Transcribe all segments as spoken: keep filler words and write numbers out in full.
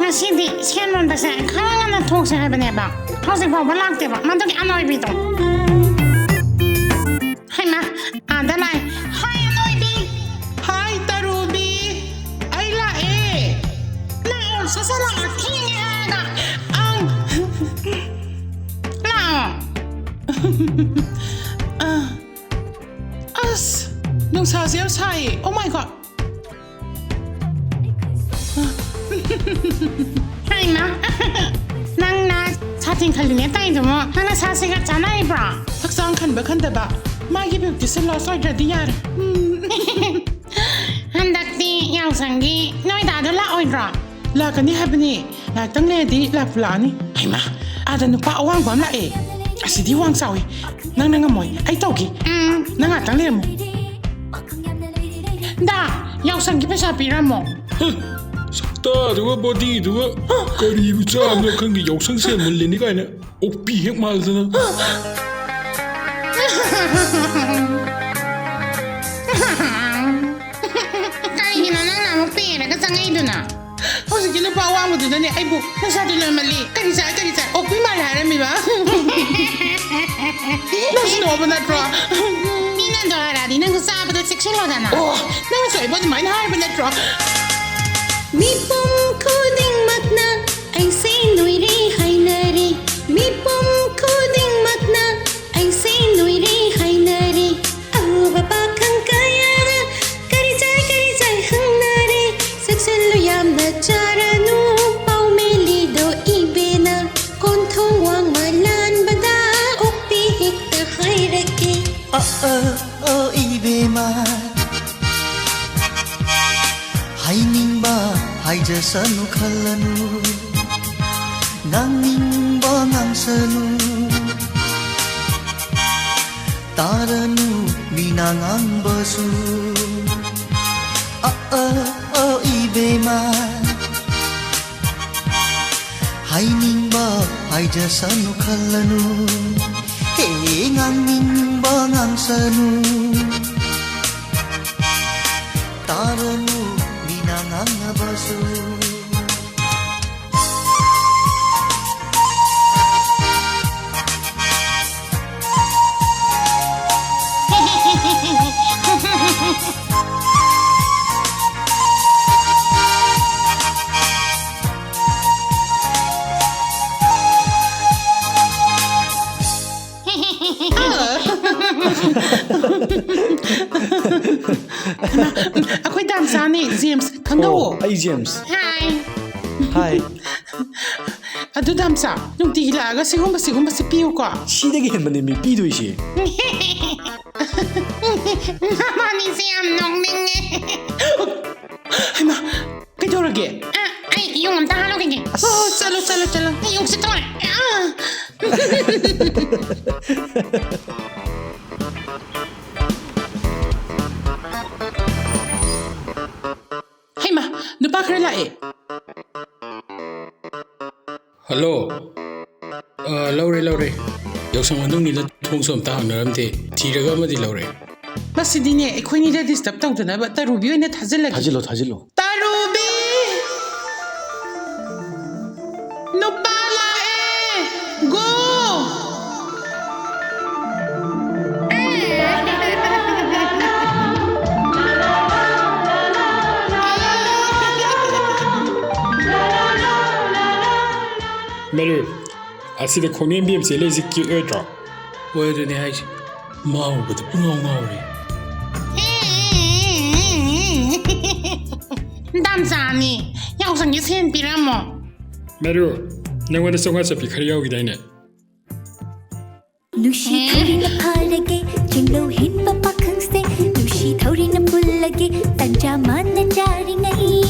ꯉꯁꯤꯗꯤ ꯁꯦꯟ ꯃꯟꯕꯁꯦ ꯈꯔ ꯉꯟꯅ ꯊꯣꯛꯁꯦ ꯍꯥꯏꯕꯅꯦꯕ, ꯍꯧꯖꯤꯛ ꯐꯥꯎꯕ ꯂꯥꯛꯇꯦꯕ ꯃꯗꯨꯒꯤ ꯑꯅꯣꯏꯕꯤꯗꯣ꯫ ꯍꯩꯃꯥ, ꯑꯥꯗ ꯂꯥꯛꯑꯦ꯫ ꯍꯥꯏ ꯑꯅꯣꯏꯕꯤ꯫ ꯍꯥꯏ ꯇꯔꯨꯕꯤ꯫ ꯑꯩ ꯂꯥꯛꯑꯦ꯫ ꯂꯥꯛꯑꯣ, ꯁꯠ ꯁꯠ ꯂꯥꯛꯑꯣ, ꯊꯦꯡꯉꯦ ꯍꯥꯏꯔꯒ꯫ ꯑꯪ꯫ ꯂꯥꯛꯑꯣ꯫ ꯑ, ꯑꯁ, ꯅꯨꯡꯁꯥꯁꯦ ꯌꯥꯝ ꯁꯥꯏꯌꯦ꯫ Oh my God꯫ ꯍꯩꯃꯥ, ꯅꯪꯅ ꯁꯥꯇꯤꯟ ꯈꯜꯂꯤꯅꯦ ꯇꯧꯔꯤꯗꯨꯕꯨ ꯅꯪ ꯅꯁꯥꯁꯤꯒ ꯆꯥꯟꯅꯔꯤꯕ꯭ꯔꯣ? ꯍꯛꯆꯥꯡ ꯈꯟꯕ ꯈꯟꯗꯕ, ꯃꯥꯒꯤ beauty ꯁꯦ loss ꯑꯣꯏꯗ꯭ꯔꯗꯤ ꯌꯥꯔꯦ꯫ ꯎꯝ꯫ ꯍꯟꯗꯛꯇꯤ ꯌꯥꯎꯁꯪꯒꯤ ꯅꯣꯏ ꯗꯥꯗꯣ ꯂꯥꯛꯑꯣꯏꯗ꯭ꯔꯣ? ꯂꯥꯛꯀꯅꯤ ꯍꯥꯏꯕꯅꯤ, ꯉꯥꯏꯍꯥꯛꯇꯪ ꯂꯩꯔꯗꯤ ꯂꯥꯛꯄꯨ ꯂꯥꯛꯑꯅꯤ꯫ ꯍꯩꯃꯥ, ꯑꯥꯗ ꯅꯨꯄꯥ ꯑꯋꯥꯡꯕ ꯑꯃ ꯂꯥꯛꯑꯦ꯫ ꯑꯁꯤꯗꯤ ꯋꯥꯡ ꯆꯥꯎꯏ, ꯅꯪꯅ ꯉꯝꯃꯣꯏ, ꯑꯩ ꯇꯧꯒꯦ꯫ ꯎꯝ꯫ ꯅꯪ ꯉꯥꯏꯍꯥꯛꯇꯪ ꯂꯩꯔꯝꯃꯣ꯫ ꯗꯥ, ꯌꯥꯎꯁꯪꯒꯤ ꯄꯩꯁꯥ ꯄꯤꯔꯝꯃꯣ꯫ ꯍ, ꯁꯛꯇꯥꯗꯨꯒ bodyꯗꯨꯒ ꯀꯔꯤꯕꯨ ꯆꯥꯕꯅꯣ ꯈꯪꯗꯦ, ꯌꯥꯎꯁꯪ ꯁꯦꯜ ꯃꯨꯜꯂꯤꯅꯤ ꯀꯥꯏꯅ ꯑꯣꯛꯄꯤ ꯍꯦꯛ ꯃꯥꯜꯗꯅ꯫ ꯀꯔꯤꯒꯤꯅꯣ ꯅꯪꯅ ꯑꯃꯨꯛ ꯄꯦꯔꯒ ꯆꯪꯉꯛꯏꯗꯨꯅ? ꯍꯧꯖꯤꯛꯀꯤ ꯅꯨꯄꯥ ꯑꯋꯥꯡꯕꯗꯨꯅꯅꯦ ꯑꯩꯕꯨ "ꯅꯁꯥꯗꯤ ꯅꯣꯏꯃꯜꯂꯤ, ꯀꯔꯤ ꯆꯥꯏ, ꯀꯔꯤ ꯆꯥꯏ?" ꯑꯣꯛꯄꯤ ꯃꯥꯜꯂꯦ ꯍꯥꯏꯔꯝꯃꯤꯕ꯫ ꯅꯪꯁꯨ ꯅꯣꯛꯑꯕ ꯅꯠꯇ꯭ꯔꯣ? ꯃꯤꯅ ꯑꯗꯣ ꯍꯥꯏꯔꯛꯑꯗꯤ ꯅꯪꯁꯨ ꯆꯥꯕꯗ ꯆꯦꯛꯁꯤꯜꯂꯣꯗꯅ꯫ ꯑꯣ, ꯅꯪꯅꯁꯨ ꯑꯩꯕꯨ ꯑꯗꯨꯃꯥꯏꯅ ꯍꯥꯏꯕ ꯅꯠꯇ꯭ꯔꯣ? ꯃꯤꯄꯨꯝ ꯈꯨꯗꯤꯡꯃꯛꯅ ꯑꯩꯁꯦ ꯅꯣꯏꯔꯦ ꯍꯥꯏꯅꯔꯦ꯫ ꯃꯤꯄꯨꯝ ꯈꯨꯗꯤꯡꯃꯛꯅ ꯑꯩꯁꯦ ꯅꯣꯏꯔꯦ ꯍꯥꯏꯅꯔꯦ꯫ ꯑꯎꯕ ꯄꯥꯈꯪ ꯀꯌꯥꯅ "ꯀꯔꯤ ꯆꯥꯏ, ꯀꯔꯤ ꯆꯥꯏ?" ꯍꯪꯅꯔꯦ꯫ "ꯆꯦꯛꯁꯤꯜꯂꯨ, ꯌꯥꯝꯅ ꯆꯥꯔꯅꯨ, ꯄꯥꯎꯃꯦꯂꯤꯗꯣ ꯏꯕꯦꯅ꯫ ꯀꯣꯟꯊꯣꯡ ꯋꯥꯡꯃ ꯂꯥꯟꯕꯗ ꯑꯣꯛꯄꯤ ꯍꯦꯛꯇ ꯍꯥꯏꯔꯛꯀꯦ"꯫ ꯑ, ꯑ, ꯑ, ꯏꯕꯦꯃ꯫ ꯍꯥꯏꯅꯤꯡꯕ ꯍꯥꯏꯖꯁꯅꯨ ꯈꯜꯂꯅꯨ, ꯉꯥꯡꯅꯤꯡꯕ ꯉꯥꯡꯁꯅꯨ, ꯇꯥꯔꯅꯨ ꯃꯤꯅ ꯉꯥꯡꯕꯁꯨ꯫ ꯑ, ꯑ, ꯑ, ꯏꯕꯦꯃ꯫ ꯍꯥꯏꯅꯤꯡꯕ ꯍꯥꯏꯖꯁꯅꯨ ꯈꯜꯂꯅꯨ, ꯍꯦ, ꯉꯥꯡꯅꯤꯡ ꯁꯅꯨ, ꯇꯥꯔꯅꯨ ꯃꯤꯅ ꯉꯥꯡꯅꯕꯁꯨ꯫ ꯑꯩꯈꯣꯏ ꯗꯥꯝꯆꯥꯅꯦ, ꯖꯦꯝꯁ, ꯈꯪꯅꯧꯋꯣ꯫ ꯑꯣ, ꯑꯩ ꯖꯦꯝꯁ꯫ ꯍꯥꯏ꯫ ꯍꯥꯏ꯫ ꯑꯗꯨ ꯗꯥꯝꯆꯥ, ꯅꯨꯡꯇꯤꯒꯤ ꯂꯥꯛꯑꯒ ꯁꯤꯒꯨꯝꯕ, ꯁꯤꯒꯨꯝꯕꯁꯤ ꯄꯤꯌꯨꯀꯣ꯫ ꯁꯤꯗꯒꯤ ꯍꯦꯟꯕꯅꯦ ꯃꯤ ꯄꯤꯗꯣꯏꯁꯦ꯫ ꯅꯕꯥꯅꯤꯁꯦ ꯌꯥꯝ ꯅꯣꯛꯅꯤꯡꯉꯦ꯫ ꯍꯩꯃꯥ, ꯀꯩꯗꯧꯔꯒꯦ? ꯑ, ꯑꯩ ꯌꯨꯡ ꯑꯝꯇ ꯍꯥꯜꯂꯨꯈꯤꯒꯦ꯫ ꯑꯁ꯫ ꯑꯣ, ꯆꯠꯂꯣ, ꯆꯠꯂꯣ, ꯆꯠꯂꯣ꯫ ꯑꯩ ꯌꯨꯡꯁꯤꯠ ꯊꯣꯛꯂꯦ꯫ ꯑ꯫ ꯍꯩꯃꯥ, ꯅꯨꯄꯥ ꯈꯔ ꯂꯥꯛꯑꯦ꯫ ꯍꯜꯂꯣ꯫ ꯑ, ꯂꯧꯔꯦ, ꯂꯧꯔꯦ꯫ ꯌꯥꯎꯁꯪ ꯃꯅꯨꯡꯅꯤꯅ ꯊꯣꯡꯁꯨ ꯑꯝꯇ ꯍꯥꯡꯅꯔꯝꯗꯦ꯫ ꯊꯤꯔꯒ ꯑꯃꯗꯤ ꯂꯧꯔꯦ꯫ ꯃꯁꯤꯗꯤꯅꯦ, ꯑꯩꯈꯣꯏꯅꯤꯗ disturb ꯇꯧꯗꯅꯕ ꯇꯔꯨꯕꯤ ꯑꯣꯏꯅ ꯊꯥꯖꯤꯜꯂꯒꯦ꯫ ꯊꯥꯖꯤꯜꯂꯣ, ꯊꯥꯖꯤꯜꯂꯣ꯫ ꯇꯔꯨꯕꯤ! ꯅꯨꯄꯥ ꯂꯥꯛꯑꯦ! Go! ꯃꯦꯔꯨ, ꯑꯁꯤꯗ ꯈꯣꯡꯅꯦꯝꯕꯤ ꯑꯃ ꯆꯦꯜꯂꯛꯏꯁꯦ cute ꯑꯣꯏꯗ꯭ꯔꯣ? ꯍꯣꯏ, ꯑꯗꯨꯅꯦ ꯍꯥꯏꯁꯦ꯫ ꯃꯥ ꯎꯕꯗ ꯄꯨꯡꯉꯥꯎ ꯉꯥꯎꯔꯦ꯫ ꯗꯥꯝꯆꯥꯅꯤ, ꯌꯥꯎꯁꯪꯒꯤ ꯁꯦꯟ ꯄꯤꯔꯝꯃꯣ꯫ ꯃꯦꯔꯨ, ꯅꯪꯉꯣꯟꯗ ꯆꯥꯝꯃꯉꯥ ꯆꯠꯄꯤ ꯈꯔ ꯌꯥꯎꯈꯤꯗꯥꯏꯅꯦ? ꯅꯨꯡꯁꯤ ꯊꯧꯔꯤꯅ ꯐꯥꯔꯒꯦ, ꯆꯤꯡꯂꯧ ꯍꯤꯟꯕ ꯄꯥꯈꯪꯁꯦ, ꯅꯨꯡꯁꯤ ꯊꯧꯔꯤꯅ ꯄꯨꯜꯂꯒꯦ, ꯇꯟꯖꯥ ꯃꯥꯟꯅ ꯆꯥꯔꯤꯉꯩ꯫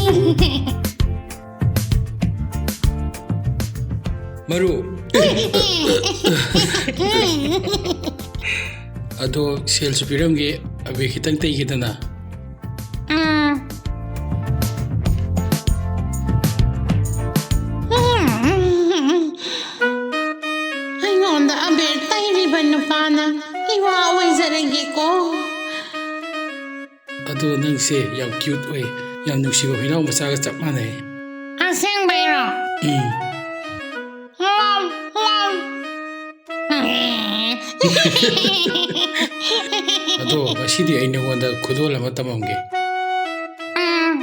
ꯃꯔꯨ꯫ ꯑꯗꯣ ꯁꯦꯜꯁꯨ ꯄꯤꯔꯝꯒꯦ, ꯑꯕꯦꯔ ꯈꯤꯇꯪ ꯇꯩꯒꯦꯗꯅ꯫ ꯎꯝ꯫ ꯑꯩꯉꯣꯟꯗ ꯑꯕꯦꯔ ꯇꯩꯔꯤꯕ ꯅꯨꯄꯥꯅ ꯏꯋꯥ ꯑꯣꯏꯖ ꯆꯠꯂꯒꯦꯀꯣ꯫ ꯑꯗꯣ ꯅꯪꯁꯦ ꯌꯥꯝ ꯀ꯭ꯌꯨꯠ ꯑꯣꯏ, ꯌꯥꯝ ꯅꯨꯡꯁꯤꯕ ꯍꯨꯏꯅꯥꯎ ꯃꯆꯥꯒ ꯆꯞ ꯃꯥꯟꯅꯩ꯫ ꯑꯁꯦꯡꯕꯩꯔꯣ? ꯎꯝ꯫ ꯋꯥꯎ, ꯋꯥꯎ꯫ ꯑꯗꯣ ꯉꯁꯤꯗꯤ ꯑꯩ ꯅꯉꯣꯟꯗ ꯈꯨꯗꯣꯜ ꯑꯃ ꯇꯝꯃꯝꯒꯦ꯫ ꯎꯝ꯫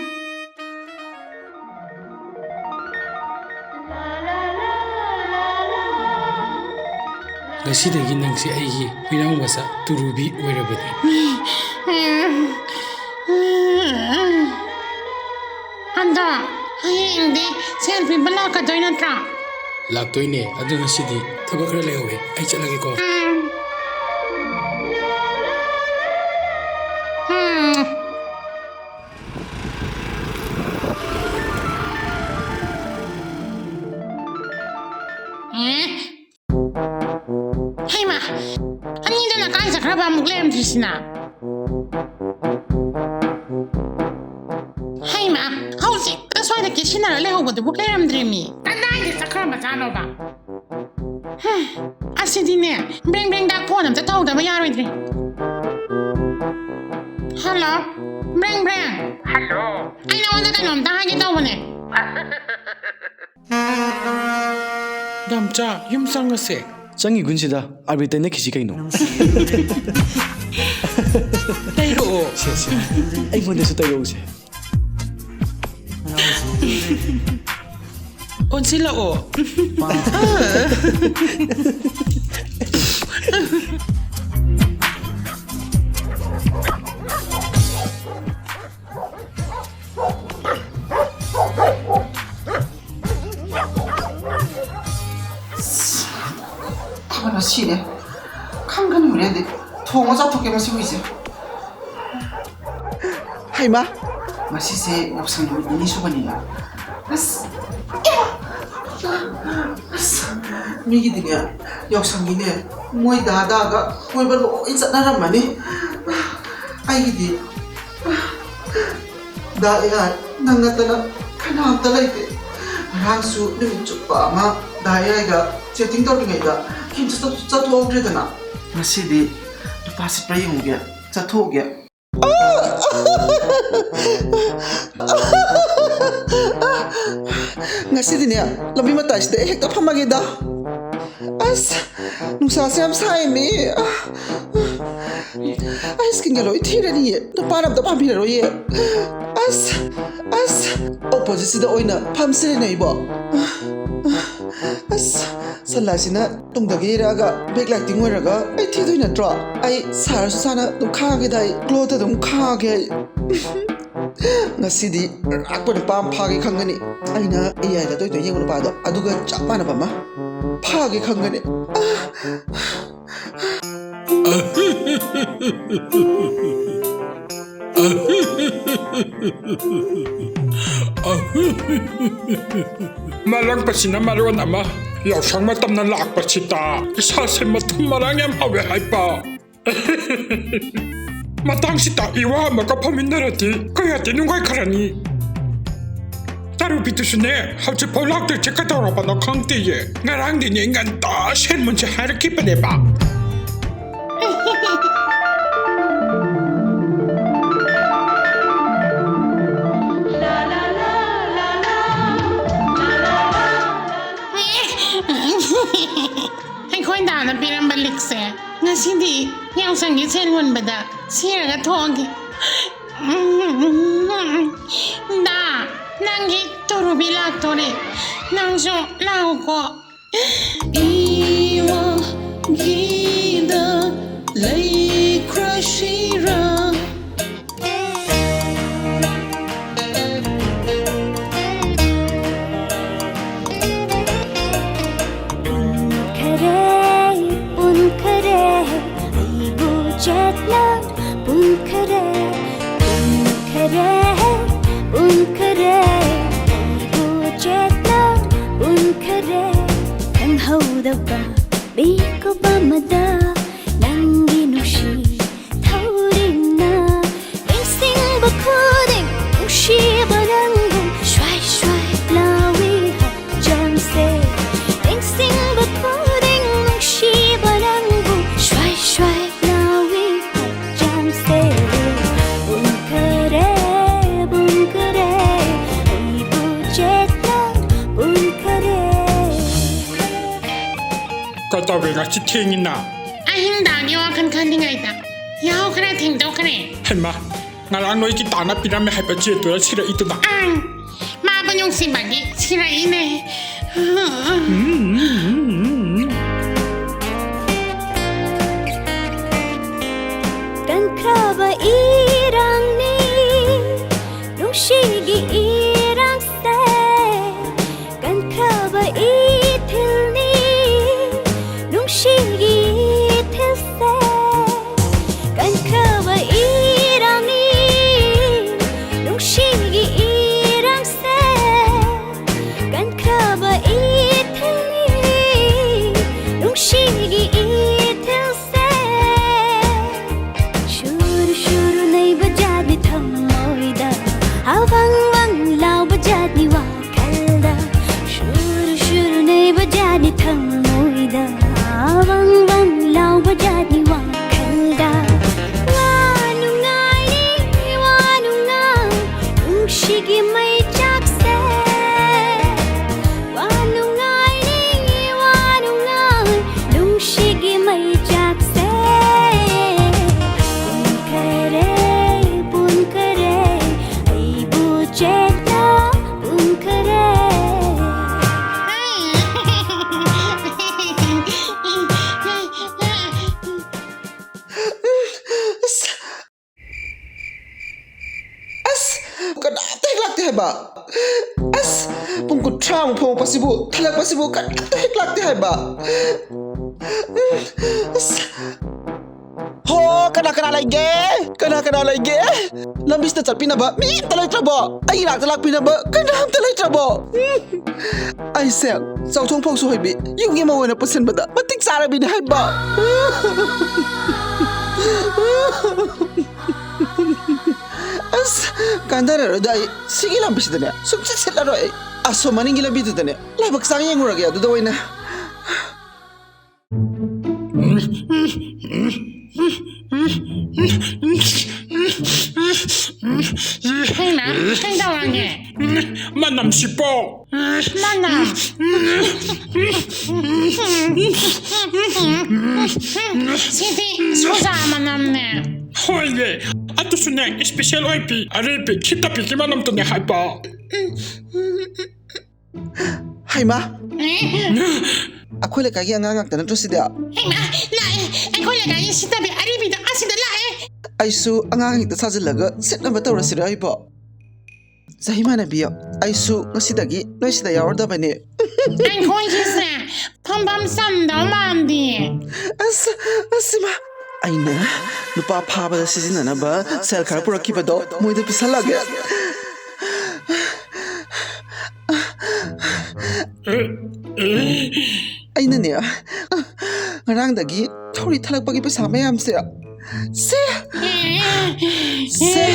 ꯉꯁꯤꯗꯒꯤ ꯅꯪꯁꯦ ꯑꯩꯒꯤ ꯍꯨꯏꯅꯥꯎ ꯃꯆꯥ ꯇꯨꯔꯨꯕꯤ ꯑꯣꯏꯔꯕꯅꯤ꯫ ꯎꯝ꯫ ꯑꯗꯣ ꯍꯌꯦꯡꯗꯤ ꯁꯦꯜ ꯄꯤꯕ ꯂꯥꯛꯀꯗꯣꯏ ꯅꯠꯇ꯭ꯔꯣ? ꯂꯥꯛꯇꯣꯏꯅꯦ꯫ ꯑꯗꯣ ꯉꯁꯤꯗꯤ ꯊꯕꯛ ꯈꯔ ꯂꯩꯍꯧꯋꯦ, ꯑꯩ ꯆꯠꯂꯒꯦꯀꯣ꯫ ꯎꯝ꯫ ꯎꯝ꯫ ꯎꯝ꯫ ꯍꯩꯃꯥ! ꯑꯅꯤꯗꯨꯅ ꯀꯥꯏ ꯆꯠꯈ꯭ꯔꯕ ꯑꯃꯨꯛ ꯂꯩꯔꯝꯗ꯭ꯔꯤꯁꯤꯅ? ꯍꯩꯃꯥ! ꯍꯧꯖꯤꯛꯇ ꯁ꯭ꯋꯥꯏꯗ ꯀꯦꯁꯤꯟꯅꯔ ꯂꯩꯍꯧꯕꯗꯨꯕꯨ ꯂꯩꯔꯝꯗ꯭ꯔꯦꯃꯤ꯫ ꯀꯗꯥꯏꯗ ꯆꯠꯈ꯭ꯔꯕꯖꯥꯠꯅꯣꯕ? ꯍꯝ, ꯑꯁꯤꯗꯤꯅꯦ, ꯕ꯭ꯔꯦꯡ ꯕ꯭ꯔꯦꯡꯗ ꯐꯣꯟ ꯑꯝꯇ ꯇꯧꯗꯕ ꯌꯥꯔꯣꯏꯗ꯭ꯔꯦ꯫ ꯍꯜꯂꯣ, ꯕ꯭ꯔꯦꯡ ꯕ꯭ꯔꯦꯡ꯫ ꯍꯜꯂꯣ꯫ ꯑꯩ ꯅꯉꯣꯟꯗ ꯀꯩꯅꯣꯝꯇ ꯍꯥꯏꯒꯦ ꯇꯧꯕꯅꯦ꯫ ꯗꯥꯝꯆꯥ, ꯌꯨꯝ ꯆꯪꯉꯁꯦ꯫ ꯆꯪꯉꯤꯒꯨꯟꯁꯤꯗ ꯑꯥꯔꯕꯤꯇ ꯅꯦꯛꯈꯤꯁꯤ ꯀꯩꯅꯣ꯫ ꯇꯩꯔꯛꯑꯣ꯫ ꯁꯦ, ꯁꯦ꯫ ꯑꯩꯉꯣꯟꯗꯁꯨ ꯇꯩꯔꯛꯎꯁꯦ꯫ ꯑꯣꯟꯁꯤꯜꯂꯛꯑꯣ꯫ ꯊꯥꯕꯜ ꯁꯤꯔꯦ꯫ ꯈꯪꯒꯅꯤ ꯍꯣꯔꯦꯟꯗꯤ꯫ ꯊꯣꯡꯉ ꯆꯥꯊꯣꯛꯀꯦ ꯃꯁꯤ ꯍꯨꯏꯁꯦ꯫ ꯍꯩꯃꯥ! ꯉꯁꯤꯁꯦ ꯌꯥꯎꯁꯪ ꯅꯨꯃꯤꯠ ꯅꯤꯅꯤ ꯁꯨꯕꯅꯤꯅ꯫ ꯑꯁ! ꯑꯁ! ꯃꯤꯒꯤꯗꯤꯅꯦ, ꯌꯥꯎꯁꯪꯒꯤꯅꯦ, ꯃꯣꯏ ꯗꯥ ꯗꯥꯒ ꯀꯣꯏꯕ ꯂꯣꯏ ꯆꯠꯅꯔꯝꯃꯅꯤ꯫ ꯑꯩꯒꯤꯗꯤ ꯗꯥ ꯑꯦ ꯑꯥꯏ, ꯅꯪ ꯅꯠꯇꯅ ꯀꯅꯥꯝꯇ ꯂꯩꯇꯦ꯫ ꯉꯔꯥꯡꯁꯨ ꯅꯨꯃꯤꯠ ꯆꯨꯞꯄ ꯑꯃ ꯗꯥ ꯑꯦ ꯑꯥꯏꯒ chatting ꯇꯧꯔꯤꯉꯩꯗ ꯀꯩꯝꯇ ꯆꯠ-, ꯆꯠꯊꯣꯛꯍꯧꯗ꯭ꯔꯦꯗꯅ꯫ ꯉꯁꯤꯗꯤ ꯀ꯭ꯂꯥꯁ ꯆꯠꯄ꯭ꯔꯥ ꯌꯦꯡꯉꯨꯒꯦ, ꯆꯠꯊꯣꯛꯎꯒꯦ꯫ ꯉꯁꯤꯗꯤꯅꯦ, ꯂꯝꯕꯤ ꯃꯇꯥꯏꯁꯤꯗ ꯑꯩ ꯍꯦꯛꯇ ꯐꯝꯃꯒꯦꯗ꯫ ꯑꯁ, ꯅꯨꯡꯁꯥꯁꯦ ꯌꯥꯝ ꯁꯥꯏꯃꯤ꯫ ꯑꯩ ꯁ꯭ꯀꯤꯟꯒ ꯂꯣꯏ ꯊꯤꯔꯅꯤꯌꯦ꯫ ꯅꯨꯄꯥꯅ ꯑꯝꯇ ꯄꯥꯝꯕꯤꯔꯔꯣꯏꯌꯦ꯫ ꯑꯁ, ꯑꯁ, ꯑꯣꯄꯣꯖꯤꯠꯁꯤꯗ ꯑꯣꯏꯅ ꯐꯝꯁꯤꯔꯅꯦ ꯑꯩꯕꯣ꯫ ꯑꯁ, ꯁꯟꯂꯥꯏꯠꯁꯤꯅ ꯇꯨꯡꯗꯒꯤ ꯌꯩꯔꯛꯑꯒ ꯕꯦꯛ ꯂꯥꯏꯇꯤꯡ ꯑꯣꯏꯔꯒ ꯑꯩ ꯊꯤꯗꯣꯏ ꯅꯠꯇ꯭ꯔꯣ? ꯑꯩ ꯁꯥꯔꯁꯨ ꯁꯥꯅ ꯑꯗꯨꯝ ꯈꯥꯡꯉꯒꯦꯗ, ꯑꯩ ꯒ꯭ꯂꯣꯗ ꯑꯗꯨꯝ ꯈꯥꯡꯉꯒꯦ ꯑꯩ꯫ ꯉꯁꯤꯗꯤ ꯑꯔꯥꯛꯄ ꯅꯨꯄꯥ ꯑꯃ ꯐꯥꯒꯦ ꯈꯪꯒꯅꯤ꯫ ꯑꯩꯅ ꯑꯦ ꯑꯥꯏꯗ ꯇꯣꯏ ꯇꯣꯏ ꯌꯦꯡꯕ ꯅꯨꯄꯥꯗꯣ, ꯑꯗꯨꯒ ꯆꯞ ꯃꯥꯟꯅꯕ ꯑꯃ ꯐꯥꯒꯦ ꯈꯪꯒꯅꯤ꯫ ꯃꯔꯛꯄꯁꯤꯅ ꯃꯔꯣꯟ ꯑꯃ, ꯌꯥꯎꯁꯪ ꯃꯇꯝꯅ ꯂꯥꯛꯄꯁꯤꯗ ꯏꯁꯥꯁꯦ ꯃꯊꯨꯝ ꯃꯔꯥꯡ ꯌꯥꯝ ꯍꯧꯋꯦ ꯍꯥꯏꯕ꯫ ꯃꯇꯥꯡꯁꯤꯗ ꯏꯋꯥ ꯑꯃꯒ ꯐꯝꯃꯤꯟꯅꯔꯗꯤ ꯀꯌꯥꯗꯤ ꯅꯨꯡꯉꯥꯏꯈ꯭ꯔꯅꯤ꯫ ꯇꯔꯨꯕꯤꯗꯨꯁꯨꯅꯦ, ꯍꯧꯖꯤꯛꯐꯥꯎ ꯂꯥꯛꯇ꯭ꯔꯤꯁꯦ ꯀꯩꯗꯧꯔꯕꯅꯣ ꯈꯪꯗꯦꯌꯦ꯫ ꯉꯔꯥꯡꯗꯤꯅꯦ ꯉꯟꯇꯥ ꯁꯦꯟ ꯃꯨꯟꯁꯦ ꯍꯥꯏꯔꯛꯈꯤꯕꯅꯦꯕ꯫ ꯑꯩꯈꯣꯏ ꯗꯥꯅ ꯄꯤꯔꯝꯕ ꯂꯤꯛꯁꯦ ꯉꯁꯤꯗꯤ ꯌꯥꯎꯁꯪꯒꯤ ꯁꯦꯟ ꯍꯨꯟꯕꯗ ꯁꯤꯔꯒ ꯊꯣꯛꯑꯒꯦ꯫ ꯗꯥ, ꯅꯪꯒꯤ ꯇꯨꯔꯨꯕꯤ ꯂꯥꯛꯇꯣꯔꯦ, ꯅꯪꯁꯨ ꯂꯥꯛꯎꯀꯣ꯫ ꯏꯋꯥꯒꯤꯗ ꯂꯩꯈ꯭ꯔꯁꯤꯔꯥ? ꯎꯟꯈꯔꯦ, ꯎꯟꯈꯔꯦ, ꯑꯩꯕꯨ ꯆꯦꯠꯅ ꯎꯟꯈꯔꯦ, ꯎꯟꯈꯔꯦ, ꯎꯟꯈꯔꯦ, ꯑꯩꯕꯨ ꯆꯦꯠꯅ ꯎꯟꯈꯔꯦ꯫ ꯈꯪꯍꯧꯗꯕ ꯃꯤꯀꯨꯞ ꯑꯃꯗ ꯅꯪꯒꯤ ꯅꯨꯡꯁꯤ ꯊꯧꯔꯤꯡꯅ ꯅꯤꯡꯁꯤꯡꯕ ꯈꯨꯗꯤꯡ ꯅꯨꯡꯁꯤꯕ ꯅꯪꯕꯨ ꯁ꯭ꯋꯥꯏ ꯁ꯭ꯋꯥꯏ ꯂꯥꯎꯏ ꯍꯛꯆꯥꯡꯁꯦ꯫ ꯅꯤꯡꯁꯤꯡꯕ ꯈꯨꯗꯤꯡ ꯅꯨꯡꯁꯤꯕ ꯅꯪꯕꯨ ꯁ꯭ꯋꯥꯏ ꯁ꯭ꯋꯥꯏ ꯂꯥꯎꯏ꯫ ꯁꯤ ꯊꯦꯡꯉꯤꯅ꯫ ꯑꯍꯤꯡꯗꯥꯡꯒꯤ ꯋꯥꯈꯜ ꯈꯟꯗ꯭ꯔꯤꯉꯩꯗ ꯌꯥꯍꯧ ꯈꯔ ꯊꯦꯡꯗꯣꯛꯈ꯭ꯔꯦ꯫ ꯍꯩꯃꯥ, ꯉꯔꯥꯡ ꯅꯣꯏꯒꯤ ꯇꯥꯅ ꯄꯤꯔꯝꯃꯦ ꯍꯥꯏꯕ ꯆꯦꯠꯇꯨꯗ ꯁꯤꯔꯛꯏꯗꯨꯅ꯫ ꯑꯪ, ꯃꯥꯕꯨ ꯅꯨꯡꯁꯤꯕꯒꯤ ꯁꯤꯔꯛꯏꯅꯦ꯫ ꯀꯟꯈ꯭ꯔꯕ ꯏꯔꯥꯡꯅꯤ ꯅꯨꯡꯁꯤꯒꯤ ꯏꯔꯥꯡꯁꯦ, ꯀꯟꯈ꯭ꯔꯕ ꯏꯊꯤꯜꯅꯤ ꯅꯨꯡꯁꯤꯒꯤ ꯏꯊꯤꯜꯁꯦ, ꯀꯟꯈ꯭ꯔꯕ ꯏꯔꯥꯡꯅꯤ ꯅꯨꯡꯁꯤꯒꯤ ꯏꯔꯥꯡꯁꯦ, ꯀꯟꯈ꯭ꯔꯕ ꯏꯊꯤꯜꯅꯤ ꯅꯨꯡꯁꯤꯒꯤ ꯏꯊꯤꯜꯁꯦ꯫ ꯁꯨꯔ ꯁꯨꯔ ꯅꯩꯕ ꯖꯥꯠꯅꯤ ꯊꯃꯣꯏꯗ, ꯑꯋꯪ ꯋꯪ ꯂꯥꯎꯕ ꯖꯥꯠꯅꯤ ꯋꯥꯈꯜꯗ꯫ ꯁꯨꯔ ꯁꯨꯔ ꯅꯩꯕ ꯖꯥꯠꯅꯤ ꯊꯃꯣꯏꯗ, ꯑꯋꯪ ꯋꯪ ꯂꯥꯎꯕ ꯖꯥꯠꯅꯤ ꯋꯥꯈꯜꯗ꯫ ꯋꯥ ꯅꯨꯡꯉꯥꯏꯔꯤ, ꯋꯥ ꯅꯨꯡꯉꯥꯏ, ꯅꯨꯡꯁꯤꯒꯤ ꯃꯩ ꯆꯥꯛꯁꯦ꯫ ꯋꯥ ꯅꯨꯡꯉꯥꯏꯔꯤ, ꯋꯥ ꯅꯨꯡꯉꯥꯏ, ꯅꯨꯡꯁꯤꯒꯤ ꯃꯩ ꯆꯥꯛꯁꯦ꯫ ꯄꯨꯟꯈꯔꯦ, ꯄꯨꯟꯈꯔꯦ, ꯑꯩꯕꯨ ꯆꯦꯠꯅ ꯄꯨꯟꯈꯔꯦ꯫ ꯑꯁ, ꯀꯅꯥꯝꯇ ꯍꯦꯛ ꯂꯥꯛꯇꯦ ꯍꯥꯏꯕ꯫ ꯑꯁ, ꯄꯨꯡ ꯀꯨꯟꯊ꯭ꯔꯥꯃꯨꯛ ꯐꯝꯃꯛꯄꯁꯤꯕꯨ, ꯊꯜꯂꯛꯄꯁꯤꯕꯨ ꯀꯅꯥꯝꯇ ꯍꯦꯛ ꯂꯥꯛꯇꯦ ꯍꯥꯏꯕ꯫ ꯑꯁ꯫ ꯍꯣ, ꯀꯅꯥ ꯀꯅꯥ ꯂꯩꯒꯦ? ꯀꯅꯥ ꯀꯅꯥ ꯂꯩꯒꯦ? ꯂꯝꯕꯤꯁꯤꯗ ꯆꯠꯄꯤꯅꯕ ꯃꯤ ꯑꯝꯇ ꯂꯩꯇ꯭ꯔꯕꯣ? ꯑꯩꯒꯤ ꯅꯥꯛꯇ ꯂꯥꯛꯄꯤꯅꯕ ꯀꯅꯥꯝꯇ ꯂꯩꯇ꯭ꯔꯕꯣ? ꯑꯩꯁꯦ ꯆꯥꯎꯊꯣꯡ ꯐꯧꯁꯨ ꯍꯣꯏꯕꯤ ꯌꯨꯝꯒꯤ ꯃꯧ ꯑꯣꯏꯅ ꯄꯨꯁꯤꯟꯕꯗ ꯃꯇꯤꯛ ꯆꯥꯔꯕꯤꯅꯦ ꯍꯥꯏꯕ꯫ ꯑꯁ, ꯀꯥꯟꯅꯔꯔꯣꯏꯗ, ꯑꯩ ꯁꯤꯒꯤ ꯂꯝꯕꯤꯁꯤꯗꯅꯦ ꯁꯨꯝ ꯆꯠꯁꯤꯜꯂꯔꯣꯏ ꯑꯩ꯫ ꯑꯁꯣꯝ ꯃꯅꯤꯡꯒꯤ ꯂꯝꯕꯤꯗꯨꯗꯅꯦ ꯂꯥꯏꯕꯛ ꯆꯥꯡ ꯌꯦꯡꯉꯨꯔꯒꯦ, ꯑꯗꯨꯗ ꯑꯣꯏꯅ꯫ ꯍꯩꯃꯥ, ꯀꯩꯗꯧꯔꯒꯦ? ꯃꯅꯝꯁꯤꯕꯣ! ꯃꯅꯝ? ꯁꯤꯗꯤ ꯁꯣꯖꯥ ꯃꯅꯝꯅꯦ꯫ ꯍꯣꯏꯅꯦ, ꯑꯗꯨꯁꯨꯅꯦ, special ꯑꯣꯏꯕꯤ, ꯑꯔꯤꯕꯤ, ꯈꯤꯇꯕꯤꯒꯤ ꯃꯅꯝꯗꯨꯅꯦ ꯍꯥꯏꯕ꯫ ꯍꯩꯃꯥ, ꯑꯦ? ꯑꯩꯈꯣꯏ ꯂꯩꯀꯥꯏꯒꯤ ꯑꯉꯥꯡ ꯉꯥꯛꯇ ꯅꯠꯇ꯭ꯔꯣ ꯁꯤꯗꯤ? ꯍꯩꯃꯥ, ꯂꯥꯛꯑꯦ꯫ ꯑꯩꯈꯣꯏ ꯂꯩꯀꯥꯏꯒꯤ ꯁꯤꯇꯕꯤ ꯑꯔꯤꯕꯤꯗꯣ ꯑꯁꯤꯗ ꯂꯥꯛꯑꯦ꯫ ꯑꯩꯁꯨ ꯑꯉꯥꯡ ꯍꯦꯛꯇ ꯁꯥꯖꯤꯜꯂꯒ ꯁꯤꯠꯅꯕ ꯇꯧꯔꯁꯤꯔ ꯑꯩꯕꯣ? ꯆꯍꯤ ꯃꯥꯟꯅꯕꯤ, ꯑꯩꯁꯨ ꯉꯁꯤꯗꯒꯤ ꯅꯣꯏ ꯁꯤꯗ ꯌꯥꯎꯔꯗꯕꯅꯦ꯫ ꯑꯩꯈꯣꯏꯒꯤꯁꯦ ꯐꯝꯐꯝ ꯆꯟꯗꯧ ꯃꯥꯟꯗꯦ꯫ ꯑꯁ, ꯑꯁꯤꯃ, ꯑꯩꯅ ꯅꯨꯄꯥ ꯐꯥꯕꯗ ꯁꯤꯖꯤꯟꯅꯅꯕ ꯁꯦꯜ ꯈꯔ ꯄꯨꯔꯛꯈꯤꯕꯗꯣ ꯃꯣꯏꯗ ꯄꯤꯁꯜꯂꯒꯦ꯫ ꯑꯩꯅꯅꯦ, ꯉꯔꯥꯡꯗꯒꯤ ꯊꯧꯔꯤ ꯊꯠꯂꯛꯄꯒꯤ ꯄꯩꯁꯥ ꯃꯌꯥꯝꯁꯦ, ꯁꯦ, ꯁꯦ꯫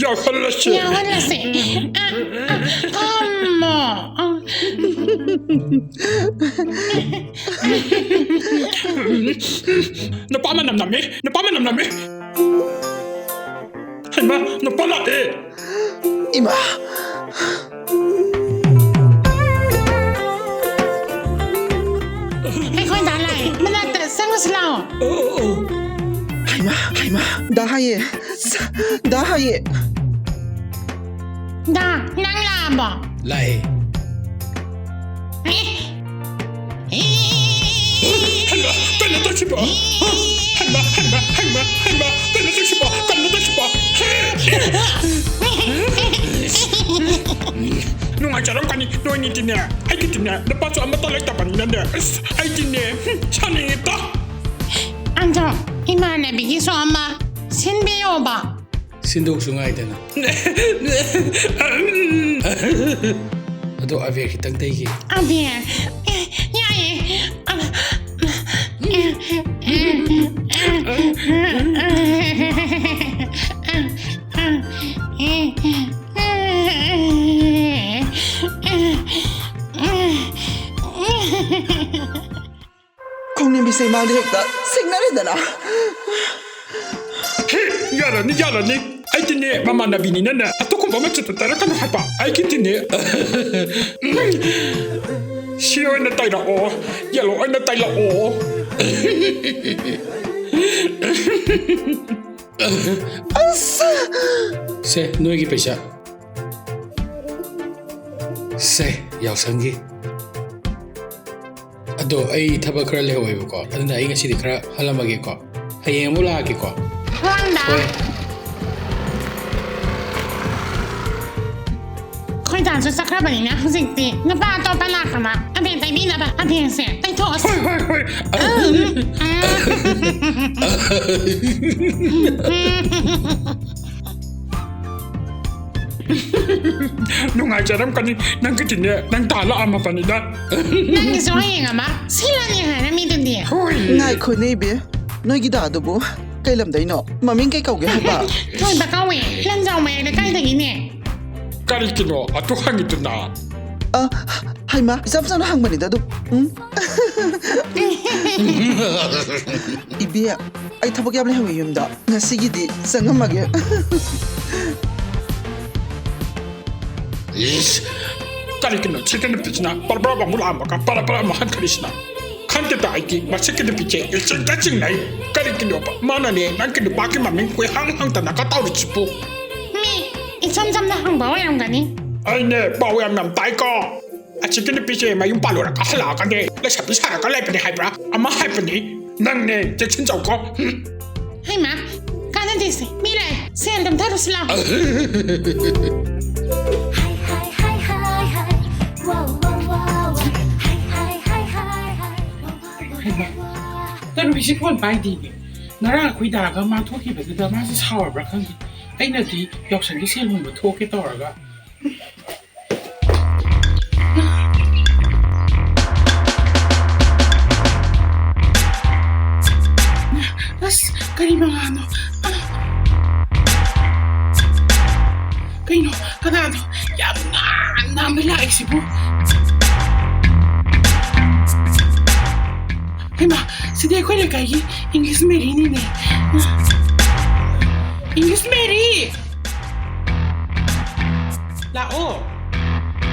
ꯌꯥꯎꯍꯜꯂꯁꯦ꯫ ꯌꯥꯎꯍꯜꯂꯁꯦ꯫ ꯑ, ꯑ, ꯊꯝꯃꯣ꯫ ꯑ꯫ ꯅꯨꯄꯥ ꯃꯅꯝ ꯅꯝꯃꯤ, ꯅꯨꯄꯥ ꯃꯅꯝ ꯅꯝꯃꯤ꯫ ꯍꯩꯃꯥ, ꯅꯨꯄꯥ ꯂꯥꯛꯑꯦ꯫ ꯏꯃꯥ! ꯑꯩꯈꯣꯏ ꯗꯥ ꯂꯥꯛꯑꯦ꯫ ꯃꯅꯥꯛꯇ ꯆꯪꯉꯨꯁꯤ ꯂꯥꯛꯑꯣ꯫ ꯑꯣ, ꯑꯣ, ꯑꯣ꯫ ꯍꯩꯃꯥ, ꯍꯩꯃꯥ, ꯗꯥ ꯍꯥꯏꯌꯦ꯫ ꯗꯥ ꯍꯥꯏꯌꯦ꯫ ꯗꯥ, ꯅꯪ ꯂꯥꯛꯑꯕꯣ? ꯂꯥꯛꯑꯦ꯫ ꯑꯦ, ꯍꯩꯃꯥ, ꯀꯩꯅꯣ ꯇꯧꯁꯤꯕꯣ? ꯍꯩꯃꯥ, ꯍꯩꯃꯥ, ꯍꯩꯃꯥ, ꯍꯩꯃꯥ, ꯀꯩꯅꯣ ꯇꯧꯁꯤꯕꯣ? ꯀꯩꯅꯣ ꯇꯧꯁꯤꯕꯣ? ꯅꯨꯡꯉꯥꯏꯖꯔꯝꯒꯅꯤ ꯅꯣꯏꯅꯤꯗꯤꯅꯦ꯫ ꯑꯩꯒꯤꯗꯤꯅꯦ ꯅꯨꯄꯥꯁꯨ ꯑꯃꯠꯇ ꯂꯩꯇꯕꯅꯤꯅꯅꯦ꯫ ꯑꯁ, ꯑꯩꯗꯤꯅꯦ, ꯁꯥꯅꯤꯡꯉꯤꯗ꯫ ꯑꯗꯣ ꯏꯃꯥꯟꯅꯕꯤꯒꯤꯁꯨ ꯑꯃ ꯁꯤꯟꯕꯤꯌꯣꯕ꯫ ꯁꯤꯟꯗꯣꯛꯁꯨ ꯉꯥꯏꯗꯅ꯫ ꯑꯗꯣ ꯑꯕꯦꯔ ꯈꯤꯇꯪ ꯇꯩꯒꯦ꯫ ꯑꯕꯦꯔ? ꯑꯦ, ꯌꯥꯏꯌꯦ꯫ ꯑ, ꯈꯣꯡꯅꯤꯡꯕꯤꯁꯦ ꯏꯃꯥꯡꯗ ꯍꯦꯛꯇ ꯁꯤꯡꯅꯔꯦꯗꯅ꯫ ꯍꯦ, ꯌꯥꯔꯅꯤ, ꯌꯥꯔꯅꯤ꯫ ꯑꯩꯗꯤꯅꯦ, ꯃꯃꯥꯟꯅꯕꯤꯅꯤꯅꯅꯦ, ꯑꯗꯨꯒꯨꯝꯕ ꯃꯆꯨꯗ ꯇꯥꯔꯛꯀꯅꯨ ꯍꯥꯏꯕ꯫ ꯑꯩꯒꯤꯗꯤꯅꯦ, ꯁꯤ ꯑꯣꯏꯅ ꯇꯩꯔꯛꯑꯣ, ꯌꯦꯜꯂꯣ ꯑꯣꯏꯅ ꯇꯩꯔꯛꯑꯣ꯫ ꯑꯁ! ꯁꯦ, ꯅꯣꯏꯒꯤ ꯄꯩꯁꯥ꯫ ꯁꯦ, ꯌꯥꯎꯁꯪꯒꯤ꯫ ꯑꯗꯣ ꯑꯩ ꯊꯕꯛ ꯈꯔ ꯂꯩꯍꯧꯋꯦꯕꯀꯣ, ꯑꯗꯨꯅ ꯑꯩ ꯉꯁꯤꯗꯤ ꯈꯔ ꯍꯜꯂꯝꯃꯒꯦꯀꯣ꯫ ꯍꯌꯦꯡ ꯑꯃꯨꯛ ꯂꯥꯛꯑꯒꯦꯀꯣ꯫ ꯍꯣꯏ꯫ ꯑꯩꯈꯣꯏ ꯗꯥꯁꯨ ꯆꯠꯈ꯭ꯔꯕꯅꯤꯅ ꯍꯧꯖꯤꯛꯇꯤ ꯅꯨꯄꯥ ꯑꯇꯣꯞꯄ ꯂꯥꯛꯈ꯭ꯔꯕ꯫ ꯑꯕꯦ ꯇꯩꯕꯤꯅꯕ ꯑꯕꯦꯁꯦ ꯇꯩꯊꯣꯛꯑꯁꯤ꯫ ꯍꯣꯏ, ꯍꯣꯏ, ꯍꯣꯏ꯫ ꯅꯨꯡꯉꯥꯏꯖꯔꯝꯒꯅꯤ꯫ ꯅꯪꯒꯤꯗꯤꯅꯦ, ꯅꯪ ꯇꯥ ꯂꯥꯛꯑꯝꯃꯕꯅꯤꯅ꯫ ꯅꯪꯒꯤꯁꯨ ꯍꯌꯦꯡ ꯑꯃ ꯁꯤꯜꯂꯅꯤ ꯍꯥꯏꯔꯝꯃꯤꯗꯨꯗꯤ꯫ ꯍꯣꯏ꯫ ꯉꯥꯏꯈꯣꯅꯦ ꯏꯕꯦ, ꯅꯣꯏꯒꯤ ꯗꯥꯗꯨꯕꯨ ꯀꯩ ꯂꯝꯗꯩꯅꯣ? ꯃꯃꯤꯡ ꯀꯩ ꯀꯧꯒꯦ ꯍꯥꯏꯕ? ꯊꯣꯏꯕ ꯀꯧꯋꯦ, ꯂꯟꯖꯥꯎ ꯃꯌꯥꯏ ꯂꯩꯀꯥꯏꯗꯒꯤꯅꯦ꯫ ꯀꯔꯤꯒꯤꯅꯣ ꯑꯗꯨ ꯍꯪꯉꯤꯗꯨꯅ? ꯑ, ꯍꯩꯃꯥ, ꯏꯆꯝ ꯆꯝꯅ ꯍꯪꯕꯅꯤꯗ ꯑꯗꯨꯝ꯫ ꯎꯝ? ꯏꯕꯦ, ꯑꯩ ꯊꯕꯛ ꯌꯥꯝ ꯂꯩꯍꯧꯋꯤ ꯌꯨꯝꯗ꯫ ꯉꯁꯤꯒꯤꯗꯤ ꯆꯪꯉꯝꯃꯒꯦ꯫ ꯏꯁ! ꯀꯔꯤꯒꯤꯅꯣ ꯁꯤꯒꯤ ꯅꯨꯄꯤꯁꯤꯅ ꯄꯔꯕꯔ ꯑꯃꯨꯛ ꯂꯥꯛꯑꯝꯃꯒ ꯄꯔꯕꯔ ꯑꯃꯨꯛ ꯍꯟꯈ꯭ꯔꯤꯁꯤꯅ? ꯈꯪꯗꯦꯗ ꯑꯩꯗꯤ ꯃꯁꯤꯒꯤ ꯅꯨꯄꯤꯁꯦ ꯏꯆꯤꯡꯗ ꯆꯤꯡꯅꯩ꯫ ꯀꯔꯤꯒꯤꯅꯣꯕ ꯃꯥꯅꯅꯦ ꯅꯪꯒꯤ ꯅꯨꯄꯥꯒꯤ ꯃꯃꯤꯡ ꯀꯣꯏꯍꯪ ꯍꯪꯗꯅꯒ ꯇꯧꯔꯤꯁꯤꯕꯨ? ꯃꯤ ꯏꯆꯝ ꯆꯝꯅ ꯍꯪꯕ ꯑꯣꯏꯔꯝꯒꯅꯤ꯫ ꯑꯩꯅꯦ ꯄꯥꯎ ꯌꯥꯝ ꯌꯥꯝ ꯇꯥꯏꯀꯣ꯫ ꯑꯁꯤꯒꯤ ꯅꯨꯄꯤꯁꯦ ꯃꯌꯨꯝ ꯄꯥꯜꯂꯨꯔꯒ ꯍꯜꯂꯛꯑꯒꯅꯦ ꯂꯩꯁꯥꯕꯤ ꯁꯥꯔꯒ ꯂꯩꯕꯅꯦ ꯍꯥꯏꯕ꯭ꯔꯥ ꯑꯃ ꯍꯥꯏꯕꯅꯤ꯫ ꯅꯪꯅꯦ ꯆꯦꯛꯁꯤꯟꯖꯧꯀꯣ꯫ ꯍꯩꯃꯥ, ꯀꯥꯟꯅꯗꯦꯁꯦ꯫ ꯃꯤ ꯂꯥꯛꯑꯦ꯫ ꯁꯦꯜ ꯑꯗꯨꯝ ꯊꯥꯔꯨꯁꯤ ꯂꯥꯛꯑꯣ꯫ ꯍꯥꯏ, ꯍꯥꯏ, ꯍꯥꯏ, ꯍꯥꯏ, ꯍꯥꯏ꯫ ꯋꯥ, ꯋꯥ, ꯋꯥ, ꯋꯥ꯫ ꯍꯥꯏ, ꯍꯥꯏ, ꯍꯥꯏ, ꯍꯥꯏ, ꯍꯥꯏ꯫ ꯋꯥ, ꯋꯥ, ꯋꯥ, ꯍꯩꯃꯥ, ꯋꯥ꯫ ꯇꯔꯨꯕꯤꯁꯤ ꯐꯣꯟ ꯄꯥꯏꯗꯦꯅꯦ꯫ ꯉꯔꯥꯡ ꯑꯩꯈꯣꯏ ꯗꯥꯒ ꯃꯥ ꯊꯣꯛꯈꯤꯕꯗꯨꯗ ꯃꯥꯁꯦ ꯁꯥꯎꯔꯕ꯭ꯔꯥ ꯈꯪꯗꯦ꯫ ꯑꯩꯅꯗꯤ ꯌꯥꯎꯁꯪꯒꯤ ꯁꯦꯜ ꯍꯨꯟꯕ ꯊꯣꯛꯀꯦ ꯇꯧꯔꯒ꯫ ꯑꯁ, ꯀꯔꯤ ꯃꯉꯥꯅꯣ? ꯀꯩꯅꯣ? ꯀꯅꯥꯅꯣ? ꯌꯥꯝ ꯉꯟꯅ ꯑꯃ ꯂꯥꯛꯏꯁꯤꯕꯨ? ꯍꯩꯃꯥ, ꯁꯤꯗꯤ ꯑꯩꯈꯣꯏ ꯂꯩꯀꯥꯏꯒꯤ ꯏꯪꯂꯤꯁ ꯃꯦꯔꯤꯅꯤꯅꯦ꯫ ꯏꯪꯂꯤꯁ ꯃꯦꯔꯤ! ꯂꯥꯛꯑꯣ꯫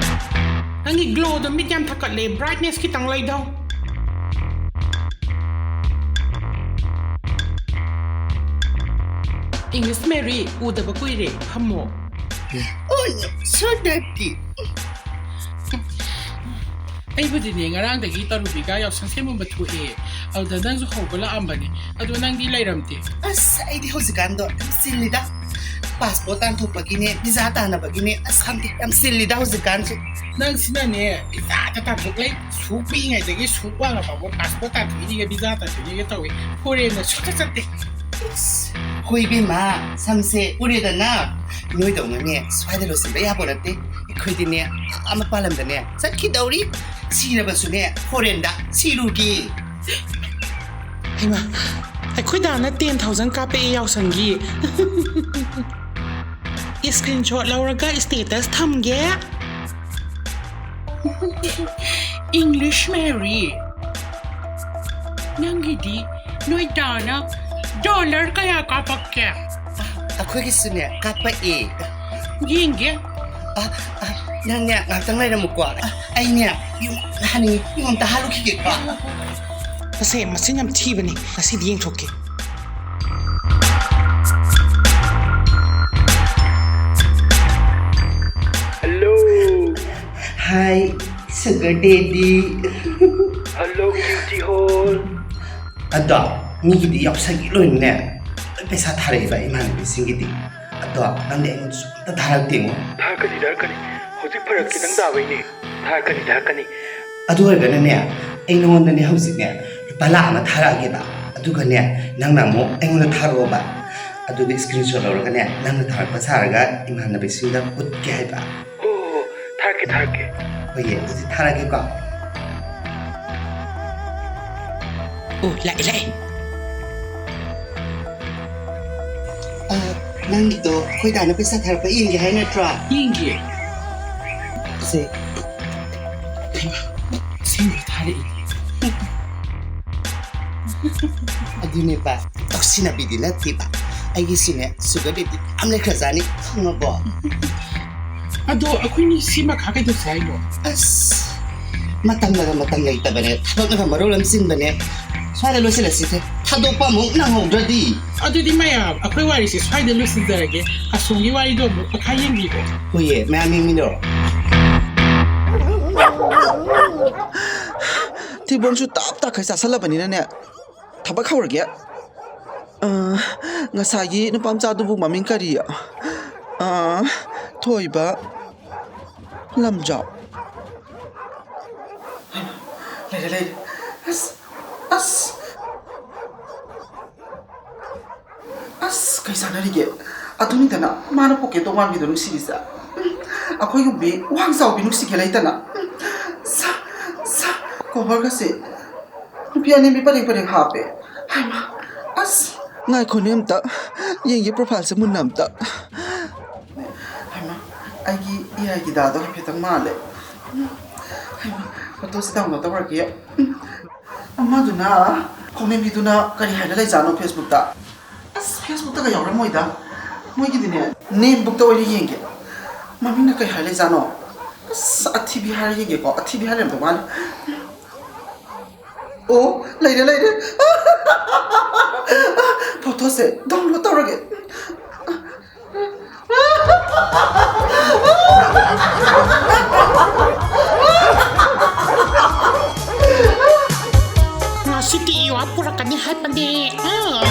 ꯅꯪꯒꯤ glowꯗꯣ ꯃꯤꯠ ꯌꯥꯝ ꯊꯛꯀꯠꯂꯦ, brightness ꯈꯤꯇꯪ ꯂꯩꯗꯧ꯫ English Mary, ꯎꯗꯕ ꯀꯨꯏꯔꯦ, ꯐꯝꯃꯣ꯫ Oh no, so dirty. ꯑꯩꯕꯨꯗꯤꯅꯦ, ꯉꯔꯥꯡꯗꯒꯤ ꯇꯔꯨꯕꯤꯒ ꯌꯥꯎꯁꯪ ꯁꯦꯝꯃꯝꯕ ꯊꯣꯛꯑꯦ, ꯑꯗꯨꯗ ꯅꯪꯁꯨ ꯍꯧꯕ ꯂꯥꯛꯑꯝꯕꯅꯦ, ꯑꯗꯣ ꯅꯪꯗꯤ ꯂꯩꯔꯝꯗꯦ꯫ ꯑꯁ, ꯑꯩꯗꯤ ꯍꯧꯖꯤꯛꯀꯥꯟꯗꯣ ꯌꯥꯝ ꯆꯤꯜꯂꯤꯗ, passport ꯇꯥꯟꯊꯣꯛꯄꯒꯤꯅꯦ, visa ꯇꯥꯟꯅꯕꯒꯤꯅꯦ, ꯑꯁ, ꯈꯪꯗꯦ, ꯌꯥꯝ ꯆꯤꯜꯂꯤꯗ ꯍꯧꯖꯤꯛꯀꯥꯟꯁꯦ꯫ ꯅꯪꯁꯤꯅꯅꯦ, visaꯗ ꯇꯥꯟꯊꯣꯛ ꯂꯩ, ꯁꯨꯛ ꯄꯤꯛꯏꯉꯩꯗꯒꯤ ꯁꯨꯛ ꯋꯥꯡꯉ ꯐꯥꯎꯕ passport ꯇꯥꯟꯊꯣꯛꯏꯒ visa ꯇꯥꯟꯊꯣꯛꯏꯒ ꯇꯧꯏ, foreignꯗ ꯁꯨꯡꯆꯠ ꯆꯠꯇꯦ꯫ ꯏꯁ, ꯍꯣꯏ ꯏꯕꯦꯝꯃ, ꯁꯝꯁꯦ ꯎꯔꯦꯗꯅ, ꯅꯣꯏꯗꯧꯅꯅꯦ ꯁ꯭ꯋꯥꯏꯗ ꯂꯣꯏꯁꯤꯟꯕ ꯌꯥꯕ ꯅꯠꯇꯦ꯫ ꯑꯩꯈꯣꯏꯗꯤꯅꯦ, ꯑꯥ ꯃꯄꯥꯟ ꯂꯝꯗꯅꯦ ꯆꯠꯈꯤꯗꯧꯔꯤ, ꯁꯤꯔꯕꯁꯨꯅꯦ foreignꯗ ꯁꯤꯔꯨꯒꯦ꯫ ꯍꯩꯃꯥ, ꯑꯩꯈꯣꯏ ꯗꯥꯅ ten thousand ꯀꯥꯞꯄꯛꯑꯦ ꯌꯥꯎꯁꯪꯒꯤ꯫ Screenshot ꯂꯧꯔꯒ status ꯊꯝꯒꯦ꯫ English Mary, ꯅꯪꯒꯤꯗꯤ ꯅꯣꯏ ꯗꯥꯅ dollar ꯀꯌꯥ ꯀꯥꯞꯄꯛꯀꯦ? ꯑꯩꯈꯣꯏꯒꯤꯁꯨꯅꯦ ꯀꯥꯞꯄꯛꯑꯦ꯫ ꯌꯦꯡꯒꯦ꯫ ꯑ, ꯑ, ꯅꯪꯅꯦ ꯉꯥꯛꯇꯪ ꯂꯩꯔꯝꯃꯨꯀꯣ꯫ ꯑ, ꯑꯩꯅꯦ ꯌꯨꯝ ꯍꯟꯅꯤꯡꯉꯤ, ꯌꯨꯝ ꯑꯝꯇ ꯍꯜꯂꯨꯈꯤꯒꯦꯀꯣ꯫ ꯃꯁꯦ ꯃꯆꯤꯟ ꯌꯥꯝ ꯊꯤꯕꯅꯦ, ꯉꯁꯤꯗꯤ ꯌꯦꯡꯊꯣꯛꯀꯦ꯫ Hello. Hi, sugar daddy. Hello, cutie hole. ꯑꯗꯣ, ꯃꯤꯒꯤꯗꯤ ꯌꯥꯎꯁꯪꯒꯤ ꯂꯣꯏꯅꯅꯦ, ꯂꯣꯏ ꯄꯩꯁꯥ ꯊꯥꯔꯛꯑꯦꯕ ꯏꯃꯥꯟꯅꯕꯤꯁꯤꯡꯒꯤꯗꯤ꯫ ꯑꯗꯣ, ꯅꯪꯗꯤ ꯑꯩꯉꯣꯟꯗꯁꯨ ꯑꯝꯇ ꯊꯥꯔꯛꯇꯦꯉꯣ꯫ ꯊꯥꯔꯛꯀꯅꯤ, ꯊꯥꯔꯛꯀꯅꯤ꯫ ꯍꯧꯖꯤꯛ ꯐꯔꯛ ꯈꯤꯇꯪ ꯇꯥꯕꯩꯅꯦ꯫ ꯊꯥꯔꯛꯀꯅꯤ, ꯊꯥꯔꯛꯀꯅꯤ꯫ ꯑꯗꯨ ꯑꯣꯏꯔꯒꯅꯅꯦ, ꯑꯩ ꯅꯉꯣꯟꯗꯅꯦ ꯍꯧꯖꯤꯛꯅꯦ ꯂꯨꯄꯥ ꯂꯥꯛ ꯑꯃ ꯊꯥꯔꯛꯑꯒꯦꯕ꯫ ꯑꯗꯨꯒꯅꯦ, ꯅꯪꯅ ꯑꯃꯨꯛ ꯑꯩꯉꯣꯟꯗ ꯊꯥꯔꯛꯑꯣꯕ꯫ ꯑꯗꯨꯒ screenshot ꯂꯧꯔꯒꯅꯦ, ꯅꯪꯅ ꯊꯥꯔꯛꯄ ꯁꯥꯔꯒ ꯏꯃꯥꯟꯅꯕꯤꯁꯤꯡꯗ ꯎꯠꯀꯦ ꯍꯥꯏꯕ꯫ ꯍꯣ, ꯍꯣ, ꯍꯣ꯫ ꯊꯥꯔꯛꯀꯦ, ꯊꯥꯔꯛꯀꯦ꯫ ꯍꯣꯏꯌꯦ, ꯑꯗꯨꯗꯤ ꯊꯥꯔꯛꯑꯒꯦꯀꯣ꯫ ꯑꯣ, ꯂꯥꯛꯑꯦ, ꯂꯥꯛꯑꯦ꯫ ꯑ, ꯅꯪꯒꯤꯗꯣ ꯑꯩꯈꯣꯏ ꯗꯥꯅ ꯄꯩꯁꯥ ꯊꯥꯔꯛꯄ ꯌꯦꯡꯒꯦ ꯍꯥꯏ ꯅꯠꯇ꯭ꯔꯣ? ꯌꯦꯡꯒꯦ꯫ ꯁꯦ꯫ ꯍꯩꯃꯥ, ꯑꯁꯦꯡꯕ ꯊꯥꯔꯛꯏ꯫ ꯑꯗꯨꯅꯦꯕ, ꯇꯧꯁꯤꯟꯅꯕꯤꯗꯤ ꯅꯠꯇꯦꯕ꯫ ꯑꯩꯒꯤꯁꯨꯅꯦ, sugar daddy ꯌꯥꯝ ꯂꯩꯈ꯭ꯔꯖꯥꯠꯅꯤ, ꯈꯪꯉꯕꯣ? ꯑꯗꯣ ꯑꯩꯈꯣꯏꯅꯤ ꯁꯤ ꯃꯈꯥ ꯀꯩꯗꯧꯁꯦ ꯍꯥꯏꯅꯣ? ꯑꯁ, ꯃꯇꯝꯅꯒ ꯃꯇꯝ ꯂꯩꯇꯕꯅꯦ, ꯊꯕꯛꯅꯒ ꯃꯔꯣꯜ ꯑꯃ ꯆꯤꯟꯕꯅꯦ꯫ ꯁ꯭ꯋꯥꯏꯗ ꯂꯣꯏꯁꯤꯜꯂꯁꯤꯁꯦ, ꯊꯥꯗꯣꯛꯄ ꯑꯃꯨꯛ ꯅꯪꯍꯧꯗ꯭ꯔꯗꯤ꯫ ꯑꯗꯨꯗꯤ ꯃꯌꯥꯝ, ꯑꯩꯈꯣꯏ ꯋꯥꯔꯤꯁꯦ ꯁ꯭ꯋꯥꯏꯗ ꯂꯣꯏꯁꯤꯟꯖꯔꯒꯦ꯫ ꯑꯁꯣꯝꯒꯤ ꯋꯥꯔꯤꯗꯣ ꯑꯃꯨꯛ ꯃꯈꯥ ꯌꯦꯡꯕꯤꯔꯣ꯫ ꯍꯣꯏꯌꯦ, ꯃꯌꯥꯝ ꯌꯦꯡꯃꯤꯟꯅꯔꯣ꯫ ꯊꯤꯕꯣꯡꯁꯨ ꯇꯥꯞ ꯇꯥꯈꯩ ꯆꯥꯁꯜꯂꯕꯅꯤꯅꯅꯦ, ꯊꯕꯛ ꯍꯧꯔꯒꯦ꯫ ꯑ, ꯉꯁꯥꯏꯒꯤ ꯅꯨꯄꯥ ꯃꯆꯥꯗꯨꯕꯨ ꯃꯃꯤꯡ ꯀꯔꯤ? ꯑ, ꯊꯣꯏꯕ ꯂꯝꯖꯥꯎ꯫ ꯂꯩꯔꯦ, ꯂꯩꯔꯦ꯫ ꯑꯁ, ꯑꯁ꯫ ꯑꯁ, ꯀꯩ ꯆꯥꯟꯅꯔꯤꯒꯦ? ꯑꯗꯨꯅꯤꯗꯅ ꯃꯥꯅ ꯄꯣꯀꯦꯠ ꯇꯣꯉꯥꯟꯕꯤꯗꯣ ꯅꯨꯡꯁꯤꯔꯤꯁꯦ꯫ ꯎꯝ, ꯑꯩꯈꯣꯏꯒꯨꯝꯕꯤ ꯋꯥꯡ ꯆꯥꯎꯕꯤ ꯅꯨꯡꯁꯤꯒꯦ ꯂꯩꯇꯅ꯫ ꯎꯝ, ꯁꯥ, ꯁꯥ, ꯀꯣꯚꯔꯒꯁꯦ ꯅꯨꯄꯤ ꯑꯅꯦꯝꯕꯤ ꯄꯔꯦꯡ ꯄꯔꯦꯡ ꯍꯥꯞꯄꯦ꯫ ꯍꯩꯃꯥ, ꯑꯁ꯫ ꯉꯥꯏꯈꯣꯅꯦ ꯑꯝꯇ, ꯌꯦꯡꯒꯦ ꯄ꯭ꯔꯣꯐꯥꯏꯜꯁꯦ ꯃꯨꯟꯅ ꯑꯝꯇ꯫ ꯍꯩꯃꯥ, ꯑꯩꯒꯤ ꯏꯌꯥꯏꯒꯤ ꯗꯥꯗꯣ ꯍꯥꯏꯐꯦꯠꯇꯪ ꯃꯥꯜꯂꯦ꯫ ꯎꯝ, ꯍꯩꯃꯥ, ꯐꯣꯇꯣꯁꯦ ꯗꯥꯎꯟꯂꯣꯗ ꯇꯧꯔꯒꯦ꯫ ꯎꯝ, ꯑꯃꯗꯨꯅ, ꯈꯣꯡꯅꯦꯝꯕꯤꯗꯨꯅ ꯀꯔꯤ ꯍꯥꯏꯅ ꯂꯩꯖꯥꯠꯅꯣ ꯐꯦꯁꯕꯨꯛꯇ? ꯑꯁ, ꯐꯦꯁꯕꯨꯛꯇꯒ ꯌꯥꯎꯔꯝꯃꯣꯏꯗ꯫ ꯃꯣꯏꯒꯤꯗꯤꯅꯦ, ꯅꯦꯝꯕꯨꯛꯇ ꯑꯣꯏꯅ ꯌꯦꯡꯒꯦ꯫ ꯃꯃꯤꯡꯅ ꯀꯩ ꯍꯥꯏ ꯂꯩꯖꯥꯠꯅꯣ? ꯑꯁ, ꯑꯊꯤꯕꯤ ꯍꯥꯏꯔ ꯌꯦꯡꯒꯦꯀꯣ꯫ ꯑꯊꯤꯕꯤ ꯍꯥꯏ ꯂꯩꯔꯝꯗꯧ ꯃꯥꯜꯂꯦ꯫ ꯑꯣ, ꯂꯩꯔꯦ, ꯂꯩꯔꯦ꯫ ꯐꯣꯇꯣꯁꯦ ꯗꯥꯎꯟꯂꯣꯗ ꯇꯧꯔꯒꯦ꯫ ꯉꯁꯤꯗꯤ ꯏꯋꯥ ꯄꯨꯔꯛꯀꯅꯤ ꯍꯥꯏꯕꯅꯦ꯫ ꯑꯥ꯫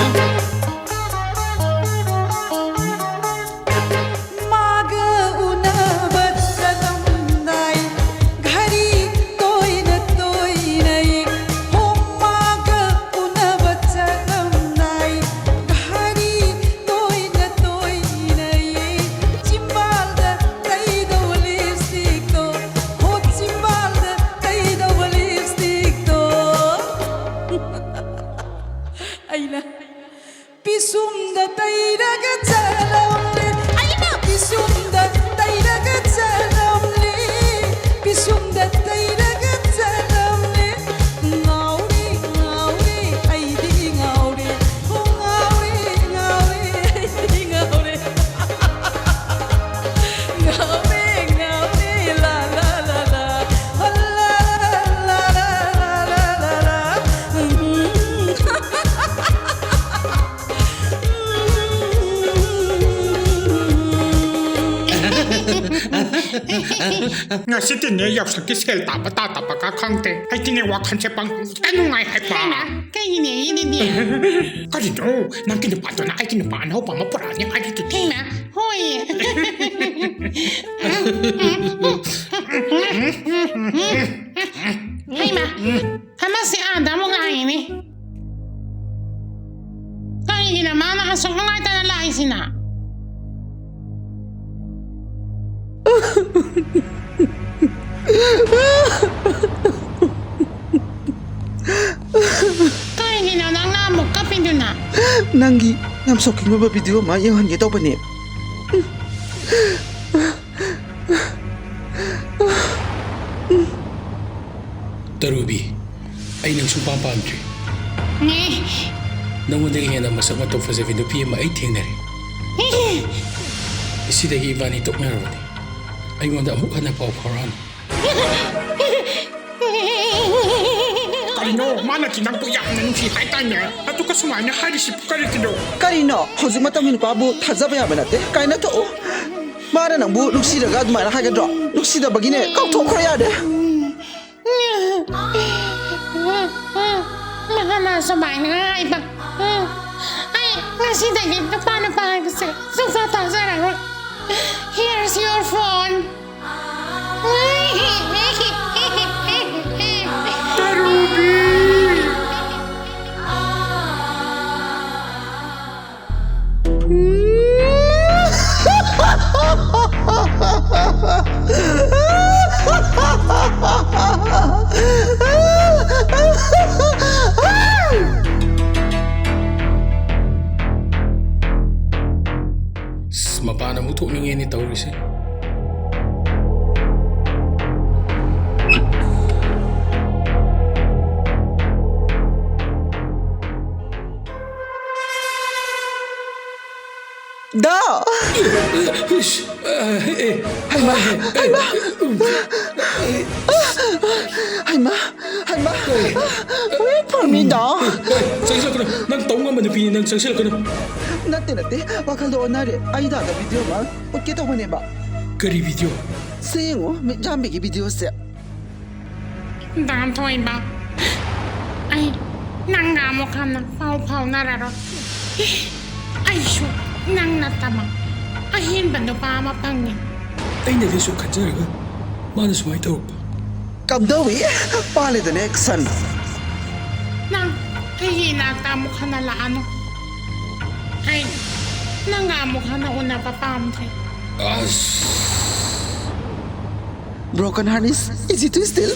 ꯃꯥꯒ ꯎꯅꯕ ꯆꯠꯂꯝꯗꯥꯏ ꯘꯔꯤ ꯇꯣꯏꯅ ꯇꯣꯏꯅ ꯌꯦ-, ꯍꯣ, ꯃꯥꯒ ꯎꯅꯕ ꯆꯠꯂꯝꯗꯥꯏ ꯘꯔꯤ ꯇꯣꯏꯅ ꯇꯣꯏꯅ ꯌꯦ-, ꯆꯤꯝꯕꯥꯜꯗ ꯇꯩꯗꯧꯕ ꯂꯤꯞꯁꯇꯤꯛꯇꯣ, ꯍꯣ, ꯆꯤꯝꯕꯥꯜꯗ ꯇꯩꯗꯧꯕ ꯂꯤꯞꯁꯇꯤꯛꯇꯣ꯫ ꯑꯩꯅ ꯉꯁꯤꯗꯤꯅꯦ ꯌꯥꯎꯁꯪꯒꯤ ꯁꯦꯜ ꯇꯥꯕ ꯇꯥꯗꯕꯒ ꯈꯪꯗꯦ꯫ ꯑꯩꯗꯤꯅꯦ ꯋꯥꯈꯜꯁꯦ ꯄꯪꯅꯨꯡꯗ ꯅꯨꯡꯉꯥꯏ ꯍꯥꯏꯕ꯫ ꯍꯩꯃꯥ, ꯀꯩꯒꯤꯅꯦ ꯑꯩꯒꯤꯗꯤꯅꯦ? ꯀꯔꯤꯅꯣ? ꯅꯪꯒꯤ ꯅꯨꯄꯥꯗꯨꯅ ꯑꯩꯒꯤ ꯅꯨꯄꯥ ꯑꯅꯧꯕ ꯑꯃ ꯄꯨꯔꯛꯑꯅꯤ ꯍꯥꯏꯔꯤꯗꯨꯗꯤ꯫ ꯍꯩꯃꯥ, ꯍꯣꯏ꯫ ꯍꯩꯃꯥ, ꯑꯃꯁꯦ ꯑꯥꯗ ꯑꯃꯨꯛ ꯂꯥꯛꯏꯅꯦ꯫ ꯀꯔꯤꯒꯤꯅꯣ ꯃꯥꯅ ꯑꯁꯨꯛ ꯅꯨꯡꯉꯥꯏꯇꯅ ꯂꯥꯛꯏꯁꯤꯅ? ꯀꯩꯒꯤꯅꯣ ꯅꯪꯅ ꯑꯃꯨꯛ ꯀꯞꯄꯤꯗꯨꯅ? ꯅꯪꯒꯤ ꯌꯥꯝ ꯁꯣꯛꯀꯤꯡ ꯑꯣꯏꯕ ꯚꯤꯗꯤꯑꯣ ꯑꯃ ꯌꯦꯡꯍꯟꯒꯦ ꯇꯧꯕꯅꯦ꯫ ꯇꯔꯨꯕꯤ, ꯑꯩ ꯅꯪ ꯁꯨꯡꯄꯥꯝ ꯄꯥꯝꯗ꯭ꯔꯤ꯫ ꯅꯪꯉꯣꯟꯗꯒꯤ ꯍꯦꯟꯅ ꯃꯁꯛ ꯃꯇꯧ ꯐꯖꯕꯤ ꯅꯨꯄꯤ ꯑꯃ ꯑꯩ ꯊꯦꯡꯅꯔꯦ꯫ ꯁꯤꯗꯒꯤ ꯏꯕꯥꯅꯤ ꯇꯣꯛꯅꯔꯕꯅꯤ꯫ ꯑꯩꯉꯣꯟꯗ ꯑꯃꯨꯛ ꯍꯟꯅ ꯄꯥꯎ ꯐꯥꯎꯔꯛꯑꯅꯨ꯫ ꯀꯔꯤꯅꯣ? ꯃꯥꯅꯗꯤ ꯅꯪꯕꯨ ꯌꯥꯝꯅ ꯅꯨꯡꯁꯤ ꯍꯥꯏꯗꯥꯏꯅꯦ? ꯑꯗꯨꯒ ꯁꯨꯃꯥꯏꯅ ꯍꯥꯏꯔꯤꯁꯤꯕꯨ ꯀꯔꯤꯒꯤꯅꯣ? ꯀꯔꯤꯅꯣ? ꯍꯧꯖꯤꯛ ꯃꯇꯝꯒꯤ ꯅꯨꯄꯥꯕꯨ ꯊꯥꯖꯕ ꯌꯥꯕ ꯅꯠꯇꯦ꯫ ꯀꯥꯏꯅ ꯊꯣꯛꯎ꯫ ꯃꯥꯅ ꯅꯪꯕꯨ ꯅꯨꯡꯁꯤꯔꯒ ꯑꯗꯨꯃꯥꯏꯅ ꯍꯥꯏꯒꯗ꯭ꯔꯣ? ꯅꯨꯡꯁꯤꯗꯕꯒꯤꯅꯦ꯫ ꯀꯥꯎꯊꯣꯛꯈ꯭ꯔꯣ ꯌꯥꯔꯦ꯫ ꯃꯥꯅ ꯁꯨꯃꯥꯏꯅ ꯍꯥꯏꯕ꯫ ꯑꯩ ꯉꯁꯤꯗꯒꯤ ꯅꯨꯄꯥ ꯅꯨꯄꯥ ꯍꯥꯏꯕꯁꯦ ꯁꯨꯡꯊꯥ ꯊꯥꯖꯔꯔꯣꯏ꯫ Here's your phone. ꯑꯁ, ꯃꯄꯥꯟ ꯑꯃꯨꯛ ꯊꯣꯛꯅꯤꯡꯉꯦꯅꯦ ꯇꯧꯔꯤꯁꯦ꯫ ꯗꯥ! ꯏꯁ, ꯑ, ꯑꯦ, ꯍꯩꯃꯥ, ꯑꯦ, ꯍꯩꯃꯥ! ꯍꯩꯃꯥ, ꯍꯩꯃꯥ! Wait for me, ꯗꯥ! ꯑꯦ, ꯆꯪꯁꯤꯜꯂꯛꯀꯅꯨ꯫ ꯅꯪ ꯇꯧ ꯉꯝꯕ ꯅꯨꯄꯤꯅꯤ, ꯅꯪ ꯆꯪꯁꯤꯜꯂꯛꯀꯅꯨ꯫ ꯅꯠꯇꯦ, ꯅꯠꯇꯦ, ꯋꯥꯈꯜꯗꯣ ꯑꯣꯟꯅꯔꯦ꯫ ꯑꯩ ꯗꯥꯗ ꯚꯤꯗꯤꯑꯣ ꯑꯃ ꯎꯠꯀꯦ ꯇꯧꯕꯅꯦꯕ꯫ ꯀꯔꯤ ꯚꯤꯗꯤꯑꯣ? ꯁꯤ ꯌꯦꯡꯉꯨ, ꯃꯤꯠ ꯌꯥꯝꯕꯤꯒꯤ ꯚꯤꯗꯤꯑꯣꯁꯦ꯫ ꯗꯥ ꯊꯣꯏꯕ, ꯑꯩ ꯅꯪꯒ ꯑꯃꯨꯛ ꯍꯟꯅ ꯄꯥꯎ ꯐꯥꯎꯅꯔꯔꯣꯏ꯫ ꯑꯩꯁꯨ ꯅꯪ ꯅꯠꯇꯕ ꯑꯍꯦꯟꯕ ꯅꯨꯄꯥ ꯑꯃ ꯐꯪꯉꯦ꯫ ꯑꯩꯅꯗꯤ ꯁꯨꯝ ꯈꯟꯖꯔꯒ ꯃꯥꯅ ꯁꯨꯃꯥꯏꯅ ꯇꯧꯔꯛꯄ꯫ ꯀꯝꯗꯧꯏ? ꯄꯥꯜꯂꯦꯗꯅ action꯫ ꯅꯪ ꯑꯩꯒꯤ ꯏꯅꯥꯛꯇ ꯑꯃꯨꯛ ꯍꯟꯅ ꯂꯥꯛꯑꯅꯨ꯫ ꯑꯩ ꯅꯪꯒ ꯑꯃꯨꯛ ꯍꯟꯅ ꯎꯅꯕ ꯄꯥꯝꯗ꯭ꯔꯦ꯫ ꯑꯁ꯫ Broken heart is easy to steal.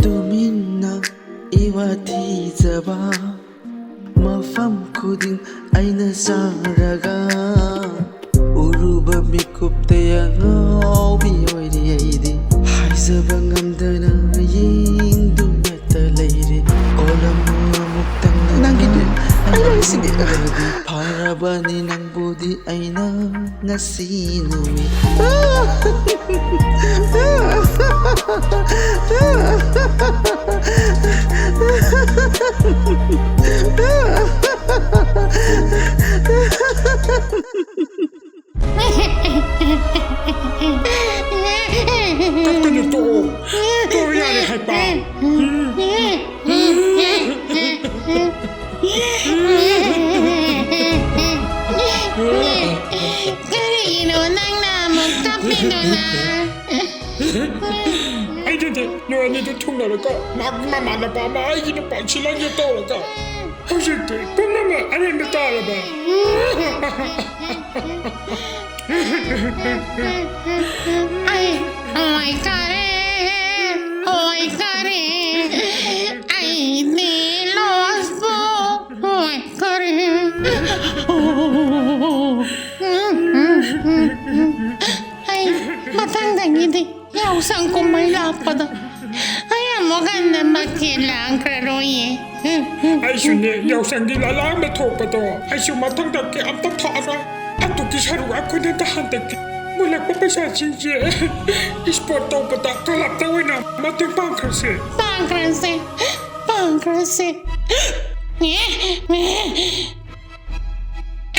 ꯇꯨꯃꯤꯟꯅ ꯏꯋꯥ ꯊꯤꯖꯕ ꯃꯐꯝ ꯈꯨꯗꯤꯡ ꯑꯩꯅ ꯆꯥꯔꯒ ꯎꯔꯨꯕ ꯃꯤꯀꯨꯞꯇ ꯑꯉꯥꯎꯕꯤ ꯑꯣꯏꯔꯤ ꯑꯩꯗꯤ꯫ ꯍꯥꯏꯖꯕ ꯉꯝꯗꯅ ꯌꯦꯡꯗꯨꯅꯇ ꯂꯩꯔꯦ꯫ ꯑꯣꯂꯝꯕꯨ ꯑꯃꯨꯛꯇꯪ ꯅꯪꯒꯤꯗꯤ ꯑꯩ ꯂꯣꯏꯁꯤꯟꯕꯤ꯫ ꯐꯔꯕꯅꯤ ꯅꯪꯕꯨꯗꯤ ꯑꯩꯅ ꯉꯁꯤ ꯅꯨꯃꯤꯠ꯫ ꯀꯞꯀꯅꯨ, ꯇꯣꯛꯑꯣ꯫ ꯇꯣꯛꯑꯣ, ꯌꯥꯔꯦ ꯍꯥꯏꯕ꯫ ꯀꯔꯤꯒꯤꯅꯣ ꯅꯪꯅ ꯑꯃꯨꯛ ꯀꯞꯄꯤꯗꯨꯅ? ꯑꯩꯗꯨꯗꯤ ꯅꯣꯏ ꯑꯅꯤꯗꯨ ꯊꯨꯡꯅꯔꯒ ꯃꯥꯒꯤ ꯃꯃꯥꯟꯅꯕ ꯑꯃ ꯑꯩꯒꯤ ꯅꯨꯄꯥ ꯁꯤꯂꯟꯒꯦ ꯇꯧꯔꯒ ꯍꯧꯖꯤꯛꯇꯤ ꯄꯨꯝꯅꯃꯛ ꯑꯔꯦꯝꯕ ꯇꯥꯔꯕ꯫ ꯑꯩ ꯑꯣꯏꯈꯔꯦ, ꯑꯣꯏꯈꯔꯦ, ꯑꯩꯗꯤ ꯂꯣꯁꯄꯨ ꯑꯣꯏꯈꯔꯦ꯫ ꯑꯩ ꯃꯊꯪꯗꯒꯤꯗꯤ ꯌꯥꯎꯁꯪ ꯀꯨꯝꯍꯩ ꯂꯥꯛꯄꯗ ꯑꯩ ꯑꯃꯨꯛ ꯍꯟꯅ ꯃꯈꯦꯜ ꯂꯥꯡꯈ꯭ꯔꯔꯣꯏꯌꯦ꯫ ꯑꯩꯁꯨꯅꯦ, ꯌꯥꯎꯁꯪꯒꯤ ꯂꯂꯥꯡꯕ ꯊꯣꯛꯄꯗꯣ ꯑꯩꯁꯨ ꯃꯊꯪꯗ ꯀꯩꯝꯇ ꯊꯛꯑꯔꯣꯏ꯫ ꯑꯗꯨꯒꯤ ꯁꯔꯨꯛ ꯑꯩꯈꯣꯏꯅ ꯍꯟꯗꯛꯀꯤ ꯃꯨꯜꯂꯛꯄ ꯄꯩꯁꯥꯁꯤꯡꯁꯦ ꯏꯁꯄꯣꯔꯠ ꯇꯧꯕꯗ ꯀ꯭ꯂꯕꯇ ꯑꯣꯏꯅ ꯃꯇꯦꯡ ꯄꯥꯡꯈ꯭ꯔꯁꯦ꯫ ꯄꯥꯡꯈ꯭ꯔꯁꯦ, ꯄꯥꯡꯈ꯭ꯔꯁꯦ꯫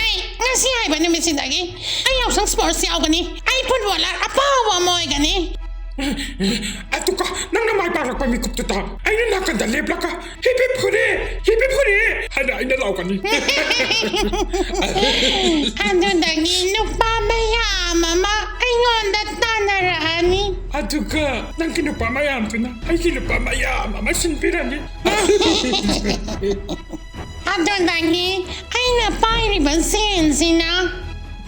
ꯑꯩ ꯉꯁꯤ ꯍꯥꯏꯕ ꯅꯨꯃꯤꯠꯁꯤꯗꯒꯤ ꯑꯩ ꯌꯥꯎꯁꯪ ꯁ꯭ꯄꯣꯔꯠꯁ ꯌꯥꯎꯒꯅꯤ꯫ ꯑꯩ ꯐꯨꯠꯕꯣꯂꯔ ꯑꯐꯥꯎꯕ ꯑꯃ ꯑꯣꯏꯒꯅꯤ꯫ ꯑꯗꯨꯒ ꯅꯪꯅ ꯃꯥꯏ ꯄꯥꯛꯂꯛꯄ ꯃꯤꯀꯨꯞꯇꯨꯗ ꯑꯩꯅ ꯅꯥꯀꯟꯗ ꯂꯦꯞꯂꯒ "ꯍꯤꯞ ꯍꯤꯞ ꯍꯨꯔꯦ, ꯍꯤꯞ ꯍꯤꯞ ꯍꯨꯔꯦ" ꯍꯥꯏꯅ ꯑꯩꯅ ꯂꯥꯎꯒꯅꯤ꯫ ꯑꯗꯨꯗꯒꯤ ꯅꯨꯄꯥ ꯃꯌꯥꯝ ꯑꯃ ꯑꯩꯉꯣꯟꯗ ꯇꯥꯟꯅꯔꯛꯑꯅꯤ꯫ ꯑꯗꯨꯒ ꯅꯪꯒꯤ ꯅꯨꯄꯥ ꯃꯌꯥꯝꯗꯨꯅ ꯑꯩꯒꯤ ꯅꯨꯄꯥ ꯃꯌꯥꯝ ꯑꯃ ꯁꯤꯟꯕꯤꯔꯅꯤ꯫ ꯑꯗꯨꯗꯒꯤ ꯑꯩꯅ ꯄꯥꯏꯔꯤꯕ ꯁꯦꯟꯁꯤꯅ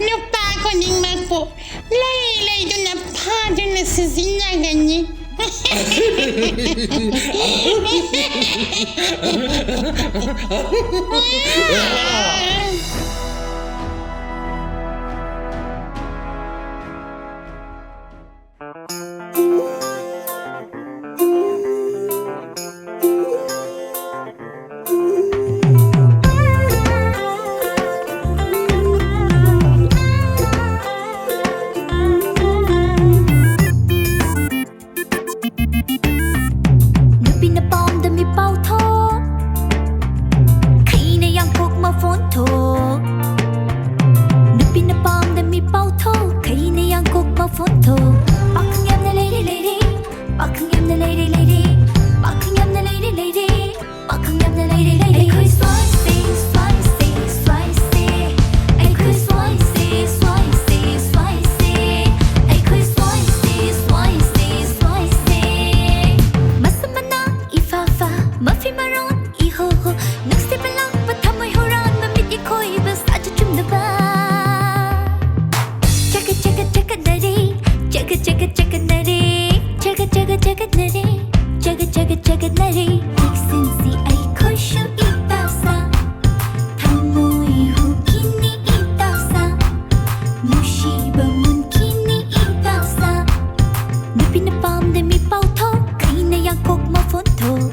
ꯅꯨꯄꯥ ꯈꯨꯗꯤꯡꯃꯛꯄꯨ ꯂꯩ ꯂꯩꯗꯨꯅ ꯐꯥꯗꯨꯅ ꯁꯤꯖꯤꯟꯅꯒꯅꯤ꯫ ꯅꯨꯄꯤꯅ ꯄꯥꯝꯗ ꯃꯤ ꯄꯥꯎꯊꯣꯛ, ꯈꯩꯅ ꯌꯥꯡꯀꯣꯛ ꯃꯐꯣꯟ ꯊꯣꯛ꯫ ꯅꯨꯄꯤꯅ ꯄꯥꯝꯗ ꯃꯤ ꯄꯥꯎꯊꯣꯛ, ꯈꯩꯅ ꯌꯥꯡꯀꯣꯛ ꯃꯐꯣꯟ ꯊꯣꯛ꯫ ꯄꯥꯈꯪ ꯌꯥꯝꯅ ꯂꯩꯔꯦ ꯂꯩꯔꯦ, ꯄꯥꯈꯪ ꯌꯥꯝꯅ ꯂꯩꯔꯦ ꯂꯩꯔꯦ, ꯄꯥꯈꯪ ꯌꯥꯝꯅ ꯂꯩꯔꯦ ꯂꯩꯔꯦ, ꯄꯥꯈꯪ ꯌꯥꯝꯅ ꯂꯩꯔꯦ ꯂꯩꯔꯦ꯫ ꯑꯩꯈꯣꯏ ꯁ꯭ꯋꯥꯏꯁꯦ, ꯁ꯭ꯋꯥꯏꯁꯦ, ꯁ꯭ꯋꯥꯏꯁꯦ, ꯑꯩꯈꯣꯏ ꯁ꯭ꯋꯥꯏꯁꯦ, ꯁ꯭ꯋꯥꯏꯁꯦ, ꯁ꯭ꯋꯥꯏꯁꯦ, ꯑꯩꯈꯣꯏ ꯁ꯭ꯋꯥꯏꯁꯦ, ꯁ꯭ꯋꯥꯏꯁꯦ, ꯁ꯭ꯋꯥꯏꯁꯦ꯫ ꯃꯁꯝ ꯃꯅꯥ ꯏꯐꯥ ꯐꯥ, ꯃꯐꯤ ꯃꯔꯣꯟ ꯏꯍꯣ ꯍꯣ, ꯅꯨꯡꯁꯤꯕ ꯂꯥꯛꯄ ꯊꯃꯣꯏ ꯍꯨꯔꯥꯟꯕ ꯃꯤꯠ ꯏꯈꯣꯏꯕ ꯁꯥꯖ ꯆꯨꯝꯗꯕ꯫ ꯆꯒꯠ ꯆꯒꯠ ꯆꯒꯠꯅꯔꯦ, ꯆꯒꯠ ꯆꯒꯠ ꯆꯒꯠꯅꯔꯦ, ꯆꯒꯠ ꯆꯒꯠ ꯆꯒꯠꯅꯔꯦ, ꯆꯒꯠ ꯆꯒꯠ ꯆꯒꯠꯅꯔꯦ꯫ ꯊꯦꯛꯁꯤꯟꯁꯤ ꯑꯩꯈꯣꯏꯁꯨ ꯏꯇꯥꯎꯁꯥ, ꯊꯃꯣꯏ ꯍꯨꯈꯤꯅꯤ ꯏꯇꯥꯎꯁꯥ, ꯅꯨꯡꯁꯤꯕ ꯃꯨꯟꯈꯤꯅꯤ ꯏꯇꯥꯎꯁꯥ꯫ ꯅꯨꯄꯤꯅ ꯄꯥꯝꯗ ꯃꯤ ꯄꯥꯎꯊꯣꯛ, ꯈꯩꯅ ꯌꯥꯡꯀꯣꯛ ꯃꯐꯣꯟ ꯊꯣꯛ꯫